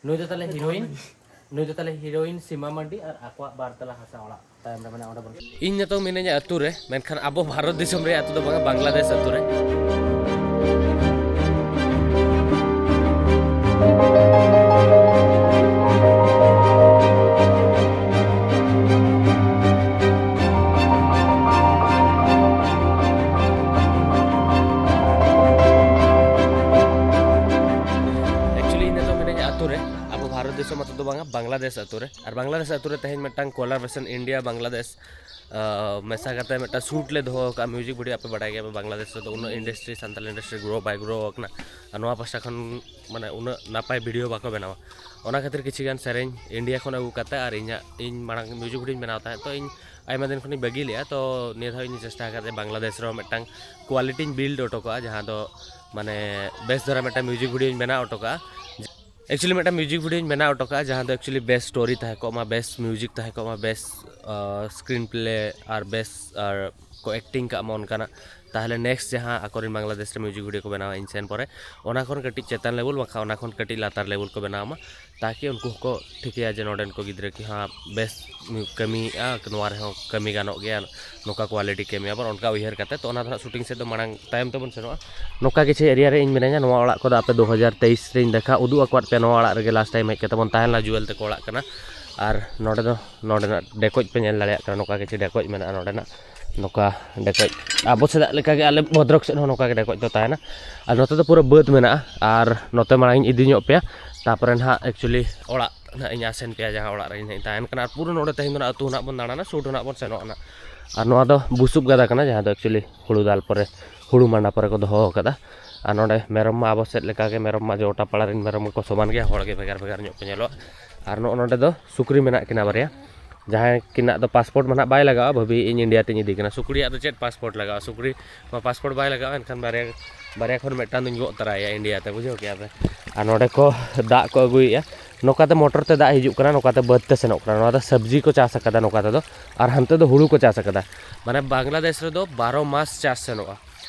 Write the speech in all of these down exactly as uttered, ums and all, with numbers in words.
ᱱᱩᱭ ᱫᱚ ᱛᱟᱞᱮ ᱦᱤᱨᱳᱭᱤᱱ, ᱱᱩᱭ ᱫᱚ ᱛᱟᱞᱮ ᱦᱤᱨᱳᱭᱤᱱ ᱥᱤᱢᱟ ᱢᱟᱱᱰᱤ ᱟᱨ ᱟᱠᱚᱣᱟᱜ ᱵᱟᱨ ᱛᱟᱞᱟ ᱦᱟᱥᱟ ᱚᱲᱟᱜ ᱛᱟᱭᱚᱢ ᱨᱮ ᱢᱮᱱᱟᱜᱼᱟ, ᱚᱸᱰᱮ ᱵᱚᱱ ᱤᱧ ᱱᱤᱛᱚᱜ ᱢᱤᱱᱟᱹᱧᱟ ᱟᱹᱛᱩ ᱨᱮ, ᱢᱮᱱᱠᱷᱟᱱ ᱟᱵᱚ ᱵᱷᱟᱨᱚᱛ ᱫᱤᱥᱚᱢ ᱨᱮᱭᱟᱜ ᱟᱹᱛᱩ ᱫᱚ ᱵᱟᱝᱟ, ᱵᱟᱝᱞᱟᱫᱮᱥ ᱟᱹᱛᱩ ᱨᱮ᱾ Actually, ᱤᱧ ᱱᱤᱛᱚᱜ ᱢᱤᱱᱟᱹᱧᱟ ᱟᱹᱛᱩ ᱨᱮ, ᱟᱵᱚ ᱵᱷᱟᱨᱚᱛ ᱫᱤᱥᱚᱢ ᱟᱹᱛᱩ ᱫᱚ ᱵᱟᱝᱟ, ᱵᱟᱝᱞᱟᱫᱮᱥ ᱟᱹᱛᱩ ᱨᱮ᱾ ᱟᱨ ᱵᱟᱝᱞᱟᱫᱮᱥ ᱟᱹᱛᱩ ᱨᱮ ᱛᱮᱦᱮᱧ ᱢᱤᱫᱴᱟᱝ collaboration India ᱵᱟᱝᱞᱟᱫᱮᱥ, ᱟᱸ, ᱢᱮᱥᱟ ᱠᱟᱛᱮ ᱢᱤᱫᱴᱟᱝ shoot ᱞᱮ ᱫᱚᱦᱚ ᱟᱠᱟᱫᱼᱟ, music video᱾ ᱟᱯᱮ ᱵᱟᱲᱟᱭ ᱜᱮᱭᱟ ᱯᱮ, ᱵᱟᱝᱞᱟᱫᱮᱥ ᱨᱮᱫᱚ ᱩᱱᱟᱹᱜ industry, ᱥᱟᱱᱛᱟᱲ industry grow ᱵᱟᱭ grow ᱟᱠᱟᱱᱟ᱾ ᱟᱨ ᱱᱚᱣᱟ ᱯᱟᱦᱴᱟ ᱠᱷᱚᱱ ᱢᱟᱱᱮ ᱩᱱᱟᱹᱜ ᱱᱟᱯᱟᱭ video ᱵᱟᱠᱚ ᱵᱮᱱᱟᱣᱟ᱾ ᱚᱱᱟ ᱠᱷᱟᱹᱛᱤᱨ ᱠᱤᱪᱷᱩ ᱜᱟᱱ ᱥᱮᱨᱮᱧ India ᱠᱷᱚᱱ ᱟᱹᱜᱩ ᱠᱟᱛᱮ ᱟᱨ ᱤᱧᱟᱹᱜ, ᱤᱧ ᱢᱟᱲᱟᱝ music videoᱧ ᱵᱮᱱᱟᱣ ᱛᱟᱦᱮᱸᱫ, ᱛᱚ ᱤᱧ ᱟᱭᱢᱟ ᱫᱤᱱ ᱠᱷᱚᱱᱤᱧ ᱵᱟᱹᱜᱤ ᱞᱮᱫᱼᱟ᱾ ᱛᱚ ᱱᱤᱭᱟᱹ ᱫᱷᱟᱣ ᱤᱧ ᱪᱮᱥᱴᱟ ᱟᱠᱟᱫ ᱛᱮ ᱵᱟᱝᱞᱟᱫᱮᱥ ᱨᱮᱦᱚᱸ ᱢᱤᱫᱴᱟᱝ qualityᱧ build ᱦᱚᱴᱚ ᱠᱟᱜᱼᱟ, ᱡᱟᱦᱟᱸ ᱫᱚ ᱢᱟᱱᱮ ᱵᱮᱥ ᱫᱷᱟᱨᱟ ᱢᱤᱫᱴᱟᱝ music videoᱧ ᱵᱮᱱᱟᱣ ᱦᱚᱴᱚ ᱠᱟᱜᱼᱟ᱾ Actually ᱢᱤᱫᱴᱟᱝ music videoᱧ ᱵᱮᱱᱟᱣ ᱦᱚᱴᱚ ᱠᱟᱜᱼᱟ, ᱡᱟᱦᱟᱸ ᱫᱚ actually ᱵᱮᱥ story ᱛᱟᱦᱮᱸ ᱠᱚᱜ ᱢᱟ, ᱵᱮᱥ music ᱛᱟᱦᱮᱸ ᱠᱚᱜ ᱢᱟ, ᱵᱮᱥ, ᱟᱸ, screenplay ᱟᱨ ᱵᱮᱥ, ᱟᱨ ᱠᱚ acting ᱠᱟᱜ ᱢᱟ ᱚᱱᱠᱟᱱᱟᱜ᱾ ᱛᱟᱦᱚᱞᱮ next ᱡᱟᱦᱟᱸ ᱟᱠᱚᱨᱮᱱ ᱵᱟᱝᱞᱟᱫᱮᱥ ᱨᱮ music video ᱠᱚ ᱵᱮᱱᱟᱣᱟ ᱤᱧ ᱥᱮᱱ ᱯᱚᱨᱮ, ᱚᱱᱟ ᱠᱷᱚᱱ ᱠᱟᱹᱴᱤᱡ ᱪᱮᱛᱟᱱ level, ᱵᱟᱝᱠᱷᱟᱱ ᱚᱱᱟ ᱠᱷᱚᱱ ᱠᱟᱹᱴᱤᱡ ᱞᱟᱛᱟᱨ level ᱠᱚ ᱵᱮᱱᱟᱣ ᱢᱟ, ᱛᱟᱠᱤ ᱩᱱᱠᱩ ᱦᱚᱸᱠᱚ ᱴᱷᱤᱠᱟᱹᱭᱟ ᱡᱮ ᱱᱚᱰᱮᱱ ᱠᱚ ᱜᱤᱫᱽᱨᱟᱹ ᱠᱤ ᱦᱟᱸ ᱵᱮᱥ ᱠᱟᱹᱢᱤᱭᱮᱫᱼᱟ, ᱱᱚᱣᱟ ᱨᱮᱦᱚᱸ ᱠᱟᱹᱢᱤ ᱜᱟᱱᱚᱜ ᱜᱮᱭᱟ, ᱱᱚᱝᱠᱟ quality ᱠᱟᱹᱢᱤ ᱟᱵᱟᱨ ᱚᱱᱠᱟ ᱩᱭᱦᱟᱹᱨ ᱠᱟᱛᱮ᱾ ᱛᱚ ᱚᱱᱟ ᱫᱚ ᱦᱟᱸᱜ shooting ᱥᱮᱫ ᱫᱚ ᱢᱟᱲᱟᱝ ᱛᱟᱭᱚᱢ ᱛᱮᱵᱚᱱ ᱥᱮᱱᱚᱜᱼᱟ᱾ ᱱᱚᱝᱠᱟ ᱠᱤᱪᱷᱩ area ᱨᱮ ᱤᱧ ᱢᱤᱱᱟᱹᱧᱟ, ᱱᱚᱣᱟ ᱚᱲᱟᱜ ᱠᱚᱫᱚ ᱟᱯᱮ ᱫᱩ ᱦᱟᱡᱟᱨ ᱛᱮᱭᱤᱥ ᱨᱮᱧ ᱫᱮᱠᱷᱟ ᱩᱫᱩᱜ ᱟᱠᱟᱫ ᱯᱮᱭᱟ, ᱱᱚᱣᱟ ᱚᱲᱟᱜ ᱨᱮᱜᱮ last time ᱦᱮᱡ ᱠᱟᱛᱮ ᱵᱚᱱ ᱛᱟᱦᱮᱸ ᱞᱮᱱᱟ, ᱡᱩᱭᱮᱞ ᱛᱟᱠᱚ ᱚᱲᱟᱜ ᱠᱟᱱᱟ᱾ ᱟᱨ ᱱᱚᱰᱮ ᱫᱚ, ᱱᱚᱰᱮᱱᱟᱜ ᱰᱮᱠᱚᱡ ᱯᱮ ᱧᱮᱞ ᱫᱟᱲᱮᱭᱟᱜ ᱠᱟᱱᱟ, ᱱᱚᱝᱠᱟ ᱠᱤᱪᱷᱩ ᱰᱮᱠᱚᱡ ᱢᱮᱱᱟᱜᱼᱟ ᱱᱚᱰᱮᱱᱟᱜ, ᱱᱚᱝᱠᱟ ᱰᱮᱠᱚᱡ᱾ ᱟᱵᱚ ᱥᱮᱫᱟᱜ ᱞᱮᱠᱟᱜᱮ ᱟᱞᱮ ᱵᱷᱚᱫᱨᱚᱠ ᱥᱮᱫ ᱦᱚᱸ ᱱᱚᱝᱠᱟ ᱜᱮ ᱰᱮᱠᱚᱡ ᱫᱚ ᱛᱟᱦᱮᱱᱟ᱾ ᱟᱨ ᱱᱚᱛᱮ ᱫᱚ ᱯᱩᱨᱟᱹ ᱵᱟᱹᱫᱽ ᱢᱮᱱᱟᱜᱼᱟ᱾ ᱟᱨ ᱱᱚᱛᱮ ᱢᱟᱲᱟᱝ ᱤᱧ ᱤᱫᱤ ᱧᱚᱜ ᱯᱮᱭᱟ, ᱛᱟᱨᱯᱚᱨᱮ ᱱᱟᱦᱟᱜ actually ᱚᱲᱟᱜ ᱱᱟᱦᱟᱜ ᱤᱧ ᱟᱥᱮᱱ ᱯᱮᱭᱟ, ᱡᱟᱦᱟᱸ ᱚᱲᱟᱜ ᱨᱮ ᱤᱧ ᱱᱟᱦᱟᱜ ᱤᱧ ᱛᱟᱦᱮᱱ ᱠᱟᱱᱟ᱾ ᱟᱨ ᱯᱩᱨᱟᱹ ᱱᱚᱰᱮ ᱛᱮᱦᱮᱧ ᱫᱚ ᱱᱟᱦᱟᱜ ᱟᱹᱛᱩ ᱱᱟᱦᱟᱜ ᱵᱚᱱ ᱫᱟᱬᱟᱱᱟ, shoot ᱱᱟᱦᱟᱜ ᱵᱚᱱ ᱥᱮᱱᱚᱜᱼᱟ ᱱᱟᱦᱟᱜ᱾ ᱟᱨ ᱱᱚᱣᱟ ᱫᱚ ᱵᱩᱥᱩᱵ ᱜᱟᱫᱟ ᱠᱟᱱᱟ, ᱡᱟᱦᱟᱸ ᱫᱚ actually ᱦᱩᱲᱩ ᱫᱟᱞ ᱯᱚᱨᱮ, ᱦᱩᱲᱩ ᱢᱟᱸᱰᱟ ᱯᱚᱨᱮ ᱠᱚ ᱫᱚᱦᱚ ᱟᱠᱟᱫᱟ᱾ ᱟᱨ ᱱᱚᱰᱮ ᱢᱮᱨᱚᱢ ᱢᱟ ᱟᱵᱚ ᱥᱮᱫ ᱞᱮᱠᱟᱜᱮ, ᱢᱮᱨᱚᱢ ᱢᱟ ᱜᱚᱴᱟ ᱯᱟᱲᱟ ᱨᱮᱱ ᱢᱮᱨᱚᱢ ᱜᱮᱠᱚ ᱥᱚᱢᱟᱱ ᱜᱮᱭᱟ, ᱦᱚᱲ ᱜᱮ ᱵᱷᱮᱜᱟᱨ ᱵᱷᱮᱜᱟᱨ ᱧᱚᱜ ᱠᱚ ᱧᱮᱞᱚᱜᱼᱟ᱾ ᱟᱨ ᱱᱚᱜᱼᱚ ᱱᱚᱰᱮ ᱫᱚ ᱥᱩᱠᱨᱤ ᱢᱮᱱᱟᱜ ᱠᱤᱱᱟ ᱵᱟᱨᱭᱟ, ᱡᱟᱦᱟᱸᱭ ᱠᱤᱱᱟᱜ ᱫᱚ passport ᱢᱟ ᱱᱟᱦᱟᱜ ᱵᱟᱭ ᱞᱟᱜᱟᱜᱼᱟ, ᱵᱷᱟᱹᱵᱤ ᱤᱧ India ᱛᱤᱧ ᱤᱫᱤ ᱠᱤᱱᱟ᱾ ᱥᱩᱠᱨᱤᱭᱟᱜ ᱫᱚ ᱪᱮᱫ passport ᱞᱟᱜᱟᱜᱼᱟ? ᱥᱩᱠᱨᱤ ᱢᱟ passport ᱵᱟᱭ ᱞᱟᱜᱟᱜᱼᱟ, ᱮᱱᱠᱷᱟᱱ ᱵᱟᱨᱭᱟ, ᱵᱟᱨᱭᱟ ᱠᱷᱚᱱ ᱢᱤᱫᱴᱟᱝ ᱫᱚᱧ ᱜᱚᱜ ᱛᱚᱨᱟᱭᱟ India ᱛᱮ, ᱵᱩᱡᱷᱟᱹᱣ ᱠᱮᱜᱼᱟ ᱯᱮ᱾ ᱟᱨ ᱱᱚᱰᱮ ᱠᱚ ᱫᱟᱜ ᱠᱚ ᱟᱹᱜᱩᱭᱮᱫᱼᱟ, ᱱᱚᱝᱠᱟᱛᱮ ᱢᱚᱴᱚᱨ ᱛᱮ ᱫᱟᱜ ᱦᱤᱡᱩᱜ ᱠᱟᱱᱟ, ᱱᱚᱝᱠᱟᱛᱮ ᱵᱟᱹᱫᱽ ᱛᱮ ᱥᱮᱱᱚᱜ ᱠᱟᱱᱟ᱾ ᱱᱚᱣᱟ ᱫᱚ ᱥᱚᱵᱽᱡᱤ ᱠᱚ ᱪᱟᱥ ᱟᱠᱟᱫᱟ ᱱᱚᱝᱠᱟ ᱛᱮᱫᱚ, ᱟᱨ ᱦᱟᱱᱛᱮ ᱫᱚ ᱦᱩᱲᱩ ᱠᱚ ᱪᱟᱥ ᱟᱠᱟᱫᱟ᱾ ᱢᱟᱱᱮ ᱵᱟᱝᱞᱟᱫᱮᱥ ᱨᱮᱫᱚ ᱵᱟᱨᱚ ᱢᱟᱥ ᱪᱟᱥ ᱥᱮᱱᱚᱜᱼᱟ᱾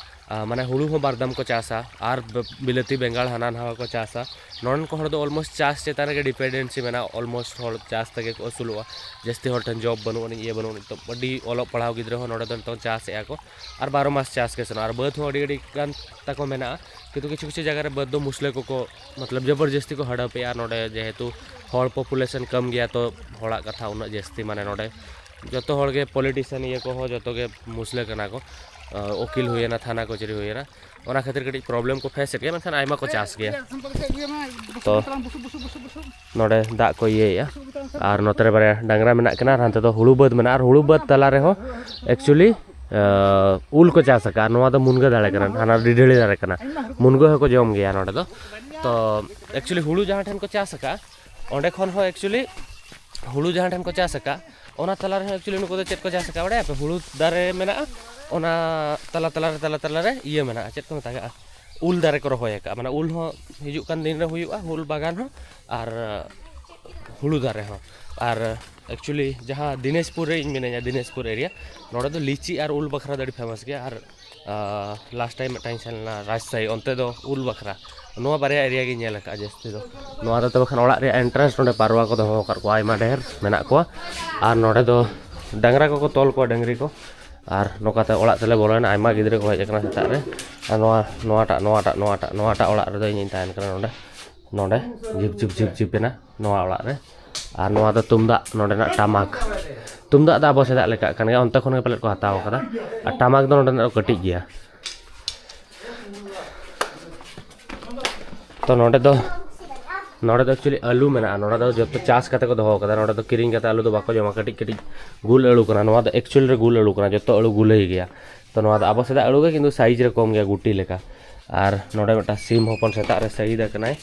ᱢᱟᱱᱮ ᱦᱩᱲᱩ ᱦᱚᱸ ᱵᱟᱨ ᱫᱟᱢ ᱠᱚ ᱪᱟᱥᱟ, ᱟᱨ ᱵᱤᱞᱟᱹᱛᱤ ᱵᱮᱸᱜᱟᱲ ᱦᱟᱱᱟ ᱱᱟᱣᱟ ᱠᱚ ᱪᱟᱥᱟ᱾ ᱱᱚᱰᱮᱱ ᱠᱚ ᱦᱚᱲ ᱫᱚ ᱚᱞᱢᱳᱥᱴ ᱪᱟᱥ ᱪᱮᱛᱟᱱ ᱨᱮᱜᱮ ᱰᱤᱯᱮᱱᱰᱮᱱᱥᱤ ᱢᱮᱱᱟᱜᱼᱟ᱾ ᱚᱞᱢᱳᱥᱴ ᱦᱚᱲ ᱪᱟᱥ ᱛᱮᱜᱮ ᱠᱚ ᱟᱹᱥᱩᱞᱚᱜᱼᱟ᱾ ᱡᱟᱹᱥᱛᱤ ᱦᱚᱲ ᱴᱷᱮᱱ ᱡᱚᱵ ᱵᱟᱹᱱᱩᱜ ᱟᱹᱱᱤᱡ, ᱤᱭᱟᱹ ᱵᱟᱹᱱᱩᱜ ᱟᱹᱱᱤᱡ᱾ ᱛᱚ ᱟᱹᱰᱤ ᱚᱞᱚᱜ ᱯᱟᱲᱦᱟᱣ ᱜᱤᱫᱽᱨᱟᱹ ᱦᱚᱸ ᱱᱚᱰᱮ ᱫᱚ ᱱᱤᱛᱚᱝ ᱪᱟᱥᱮᱫᱼᱟ ᱠᱚ, ᱟᱨ ᱵᱟᱨᱚ ᱢᱟᱥ ᱪᱟᱥ ᱜᱮ ᱥᱮᱱᱚᱜᱼᱟ᱾ ᱟᱨ ᱵᱟᱹᱫᱽ ᱦᱚᱸ ᱟᱹᱰᱤ ᱟᱹᱰᱤ ᱜᱟᱱ ᱛᱟᱠᱚ ᱢᱮᱱᱟᱜᱼᱟ, ᱠᱤᱱᱛᱩ ᱠᱤᱪᱷᱩ ᱠᱤᱪᱷᱩ ᱡᱟᱭᱜᱟ ᱨᱮ ᱵᱟᱹᱫᱽ ᱫᱚ ᱢᱩᱥᱞᱟᱹ ᱠᱚᱠᱚ ᱢᱚᱛᱞᱚᱵ ᱡᱚᱵᱚᱨᱡᱚᱥᱛᱤ ᱠᱚ ᱦᱟᱰᱟᱯᱮᱜᱼᱟ᱾ ᱱᱚᱰᱮ ᱡᱮᱦᱮᱛᱩ ᱦᱚᱲ ᱯᱚᱯᱩᱞᱮᱥᱚᱱ ᱠᱚᱢ ᱜᱮᱭᱟ, ᱛᱚ ᱦᱚᱲᱟᱜ ᱠᱟᱛᱷᱟ ᱩᱱᱟᱹᱜ ᱡᱟᱹᱥᱛᱤ, ᱢᱟᱱᱮ ᱱᱚᱰᱮ ᱡᱚᱛᱚ ᱦᱚᱲ ᱜᱮ ᱯᱚᱞᱤᱴᱤᱥᱤᱭᱟᱱ ᱤᱭᱟᱹ ᱠᱚᱦᱚᱸ ᱡᱚᱛᱚ ᱜᱮ ᱢᱩᱥᱞᱟᱹ ᱠᱟᱱᱟ ᱠᱚ᱾ ᱩᱠᱤᱞ ᱦᱩᱭᱮᱱᱟ, ᱛᱷᱟᱱᱟ ᱠᱚᱪᱟᱹᱨᱤ ᱦᱩᱭᱮᱱᱟ, ᱚᱱᱟ ᱠᱷᱟᱹᱛᱤᱨ ᱠᱟᱹᱴᱤᱡ ᱯᱨᱚᱵᱞᱮᱢ ᱠᱚ ᱯᱷᱮᱥ ᱮᱫ ᱜᱮᱭᱟ, ᱢᱮᱱᱠᱷᱟᱱ ᱟᱭᱢᱟ ᱠᱚ ᱪᱟᱥ ᱜᱮᱭᱟ᱾ ᱛᱚ ᱱᱚᱰᱮ ᱫᱟᱜ ᱠᱚ ᱤᱭᱟᱹᱭᱮᱫᱼᱟ, ᱟᱨ ᱱᱚᱛᱮ ᱨᱮ ᱵᱟᱨᱭᱟ ᱰᱟᱝᱨᱟ ᱢᱮᱱᱟᱜ ᱠᱤᱱᱟ, ᱟᱨ ᱦᱟᱱᱛᱮ ᱫᱚ ᱦᱩᱲᱩ ᱵᱟᱹᱫᱽ ᱢᱮᱱᱟᱜᱼᱟ᱾ ᱟᱨ ᱦᱩᱲᱩ ᱵᱟᱹᱫᱽ ᱛᱟᱞᱟ ᱨᱮᱦᱚᱸ ᱮᱠᱪᱩᱭᱮᱞᱤ ᱩᱞ ᱠᱚ ᱪᱟᱥ ᱟᱠᱟᱫᱼᱟ᱾ ᱱᱚᱣᱟ ᱫᱚ ᱢᱩᱱᱜᱟᱹ ᱫᱟᱨᱮ ᱠᱟᱱᱟ, ᱦᱟᱱᱟ ᱰᱤᱰᱷᱟᱹᱲᱤ ᱫᱟᱨᱮ ᱠᱟᱱᱟ, ᱢᱩᱱᱜᱟᱹ ᱦᱚᱸᱠᱚ ᱡᱚᱢ ᱜᱮᱭᱟ ᱱᱚᱰᱮ ᱫᱚ᱾ ᱛᱚ ᱮᱠᱪᱩᱭᱮᱞᱤ ᱦᱩᱲᱩ ᱡᱟᱦᱟᱸ ᱴᱷᱮᱱ ᱠᱚ ᱪᱟᱥ ᱟᱠᱟᱫᱼᱟ, ᱚᱸᱰᱮ ᱠᱷᱚᱱ ᱦᱚᱸ ᱮᱠᱪᱩᱭᱮᱞᱤ ᱦᱩᱲᱩ ᱡᱟᱦᱟᱸ ᱴᱷᱮᱱ ᱠᱚ ᱪᱟᱥ ᱟᱠᱟᱫᱼᱟ, ᱚᱱᱟ ᱛᱟᱞᱟ ᱨᱮᱦᱚᱸ ᱮᱠᱪᱩᱭᱮᱞᱤ ᱱᱩᱠᱩ ᱫᱚ ᱪᱮᱫ ᱠᱚ ᱪᱟᱥ ᱟᱠᱟᱫᱼᱟ ᱵᱟᱲᱟᱭᱟᱯᱮ? ᱦᱩᱲᱩ ᱫᱟᱨᱮ ᱢᱮᱱᱟᱜᱼᱟ, ᱚᱱᱟ ᱛᱟᱞᱟ ᱛᱟᱞᱟ ᱨᱮ, ᱛᱟᱞᱟ ᱛᱟᱞᱟ ᱨᱮ ᱤᱭᱟᱹ ᱢᱮᱱᱟᱜᱼᱟ, ᱪᱮᱫ ᱠᱚ ᱢᱮᱛᱟᱜᱟᱜᱼᱟ, ᱩᱞ ᱫᱟᱨᱮ ᱠᱚ ᱨᱚᱦᱚᱭ ᱟᱠᱟᱫᱼᱟ᱾ ᱢᱟᱱᱮ ᱩᱞ ᱦᱚᱸ ᱦᱤᱡᱩᱜ ᱠᱟᱱ ᱫᱤᱱ ᱨᱮ ᱦᱩᱭᱩᱜᱼᱟ, ᱩᱞ ᱵᱟᱜᱟᱱ ᱦᱚᱸ ᱟᱨ ᱦᱩᱲᱩ ᱫᱟᱨᱮ ᱦᱚᱸ᱾ ᱟᱨ ᱮᱠᱪᱩᱭᱮᱞᱤ ᱡᱟᱦᱟᱸ ᱫᱤᱱᱟᱡᱽᱯᱩᱨ ᱨᱮ ᱤᱧ ᱢᱤᱱᱟᱹᱧᱟ, ᱫᱤᱱᱟᱡᱽᱯᱩᱨ ᱮᱨᱤᱭᱟ, ᱱᱚᱰᱮ ᱫᱚ ᱞᱤᱪᱤ ᱟᱨ ᱩᱞ ᱵᱟᱠᱷᱨᱟ ᱫᱚ ᱟᱹᱰᱤ ᱯᱷᱮᱢᱟᱥ ᱜᱮᱭᱟ᱾ ᱟᱨ ᱞᱟᱥᱴ ᱴᱟᱭᱤᱢ ᱢᱤᱫᱴᱟᱝ ᱤᱧ ᱥᱮᱱ ᱞᱮᱱᱟ ᱨᱟᱡᱽᱥᱟᱦᱤ, ᱚᱱᱛᱮ ᱫᱚ ᱩᱞ ᱵᱟᱠᱷᱨᱟ ᱱᱚᱣᱟ ᱵᱟᱨᱭᱟ ᱮᱨᱤᱭᱟ ᱜᱤᱧ ᱧᱮᱞ ᱟᱠᱟᱫᱼᱟ ᱡᱟᱹᱥᱛᱤ ᱫᱚ᱾ ᱱᱚᱣᱟ ᱫᱚ ᱛᱚᱵᱮ ᱠᱷᱟᱱ ᱚᱲᱟᱜ ᱨᱮᱭᱟᱜ ᱮᱱᱴᱨᱟᱱᱥ, ᱱᱚᱰᱮ ᱯᱟᱨᱣᱟ ᱠᱚ ᱫᱚᱦᱚ ᱟᱠᱟᱫ ᱠᱚᱣᱟ, ᱟᱭᱢᱟ ᱰᱷᱮᱨ ᱢᱮᱱᱟᱜ ᱠᱚᱣᱟ᱾ ᱟᱨ ᱱᱚᱰᱮ ᱫᱚ ᱰᱟᱝᱨᱟ ᱠᱚᱠᱚ ᱛᱚᱞ ᱠᱚᱣᱟ, ᱰᱟᱹᱝᱨᱤ ᱠᱚ᱾ ᱟᱨ ᱱᱚᱝᱠᱟᱛᱮ ᱚᱲᱟᱜ ᱛᱮᱞᱮ ᱵᱚᱞᱚᱭᱮᱱᱟ, ᱟᱭᱢᱟ ᱜᱤᱫᱽᱨᱟᱹ ᱠᱚ ᱦᱮᱡ ᱟᱠᱟᱱᱟ ᱥᱮᱛᱟᱜ ᱨᱮ᱾ ᱟᱨ ᱱᱚᱣᱟ ᱱᱚᱣᱟᱴᱟᱜ ᱱᱚᱣᱟᱴᱟᱜ ᱱᱚᱣᱟᱴᱟᱜ ᱱᱚᱣᱟᱴᱟᱜ ᱚᱲᱟᱜ ᱨᱮᱫᱚ ᱤᱧᱤᱧ ᱛᱟᱦᱮᱱ ᱠᱟᱱᱟ᱾ ᱱᱚᱰᱮ ᱱᱚᱰᱮ ᱡᱷᱤᱯ ᱡᱷᱤᱯ ᱡᱷᱤᱯ ᱡᱷᱤᱯ ᱮᱱᱟ ᱱᱚᱣᱟ ᱚᱲᱟᱜ ᱨᱮ᱾ ᱟᱨ ᱱᱚᱣᱟ ᱫᱚ ᱛᱩᱢᱫᱟᱜ, ᱱᱚᱰᱮᱱᱟᱜ ᱴᱟᱢᱟᱠ, ᱛᱩᱢᱫᱟᱜ ᱫᱚ ᱟᱵᱚ ᱥᱮᱫᱟᱜ ᱞᱮᱠᱟᱜ ᱠᱟᱱ ᱜᱮᱭᱟ, ᱚᱱᱛᱮ ᱠᱷᱚᱱ ᱜᱮ ᱯᱟᱞᱮᱫ ᱠᱚ ᱦᱟᱛᱟᱣ ᱟᱠᱟᱫᱟ᱾ ᱟᱨ ᱴᱟᱢᱟᱠ ᱫᱚ ᱱᱚᱰᱮᱱᱟᱜ ᱫᱚ ᱠᱟᱹᱴᱤᱡ ᱜᱮᱭᱟ᱾ ᱛᱚ ᱱᱚᱰᱮ ᱫᱚ ᱱᱚᱰᱮ ᱫᱚ ᱮᱠᱪᱩᱭᱮᱞᱤ ᱟᱹᱞᱩ ᱢᱮᱱᱟᱜᱼᱟ᱾ ᱱᱚᱰᱮ ᱫᱚ ᱡᱚᱛᱚ ᱪᱟᱥ ᱠᱟᱛᱮ ᱠᱚ ᱫᱚᱦᱚ ᱟᱠᱟᱫᱟ᱾ ᱱᱚᱰᱮ ᱫᱚ ᱠᱤᱨᱤᱧ ᱠᱟᱛᱮ ᱟᱹᱞᱩ ᱫᱚ ᱵᱟᱠᱚ ᱡᱚᱢᱟ᱾ ᱠᱟᱹᱴᱤᱡ ᱠᱟᱹᱴᱤᱡ ᱜᱩᱞ ᱟᱹᱞᱩ ᱠᱟᱱᱟ᱾ ᱱᱚᱣᱟ ᱫᱚ ᱮᱠᱪᱩᱭᱮᱞ ᱨᱮ ᱜᱩᱞ ᱟᱹᱞᱩ ᱠᱟᱱᱟ, ᱡᱚᱛᱚ ᱟᱹᱞᱩ ᱜᱩᱞᱟᱹᱭ ᱜᱮᱭᱟ᱾ ᱛᱚ ᱱᱚᱣᱟ ᱫᱚ ᱟᱵᱚ ᱥᱮᱫᱟᱜ ᱟᱹᱞᱩ ᱜᱮ, ᱠᱤᱱᱛᱩ ᱥᱟᱭᱤᱡᱽ ᱨᱮ ᱠᱚᱢ ᱜᱮᱭᱟ, ᱜᱩᱴᱤ ᱞᱮᱠᱟ᱾ ᱟᱨ ᱱᱚᱰᱮ ᱢᱤᱫᱴᱟᱝ ᱥᱤᱢ ᱦᱚᱯᱚᱱ ᱥᱮᱛᱟᱜ ᱨᱮ ᱥᱟᱹᱦᱤᱫ ᱟᱠᱟᱱᱟᱭ᱾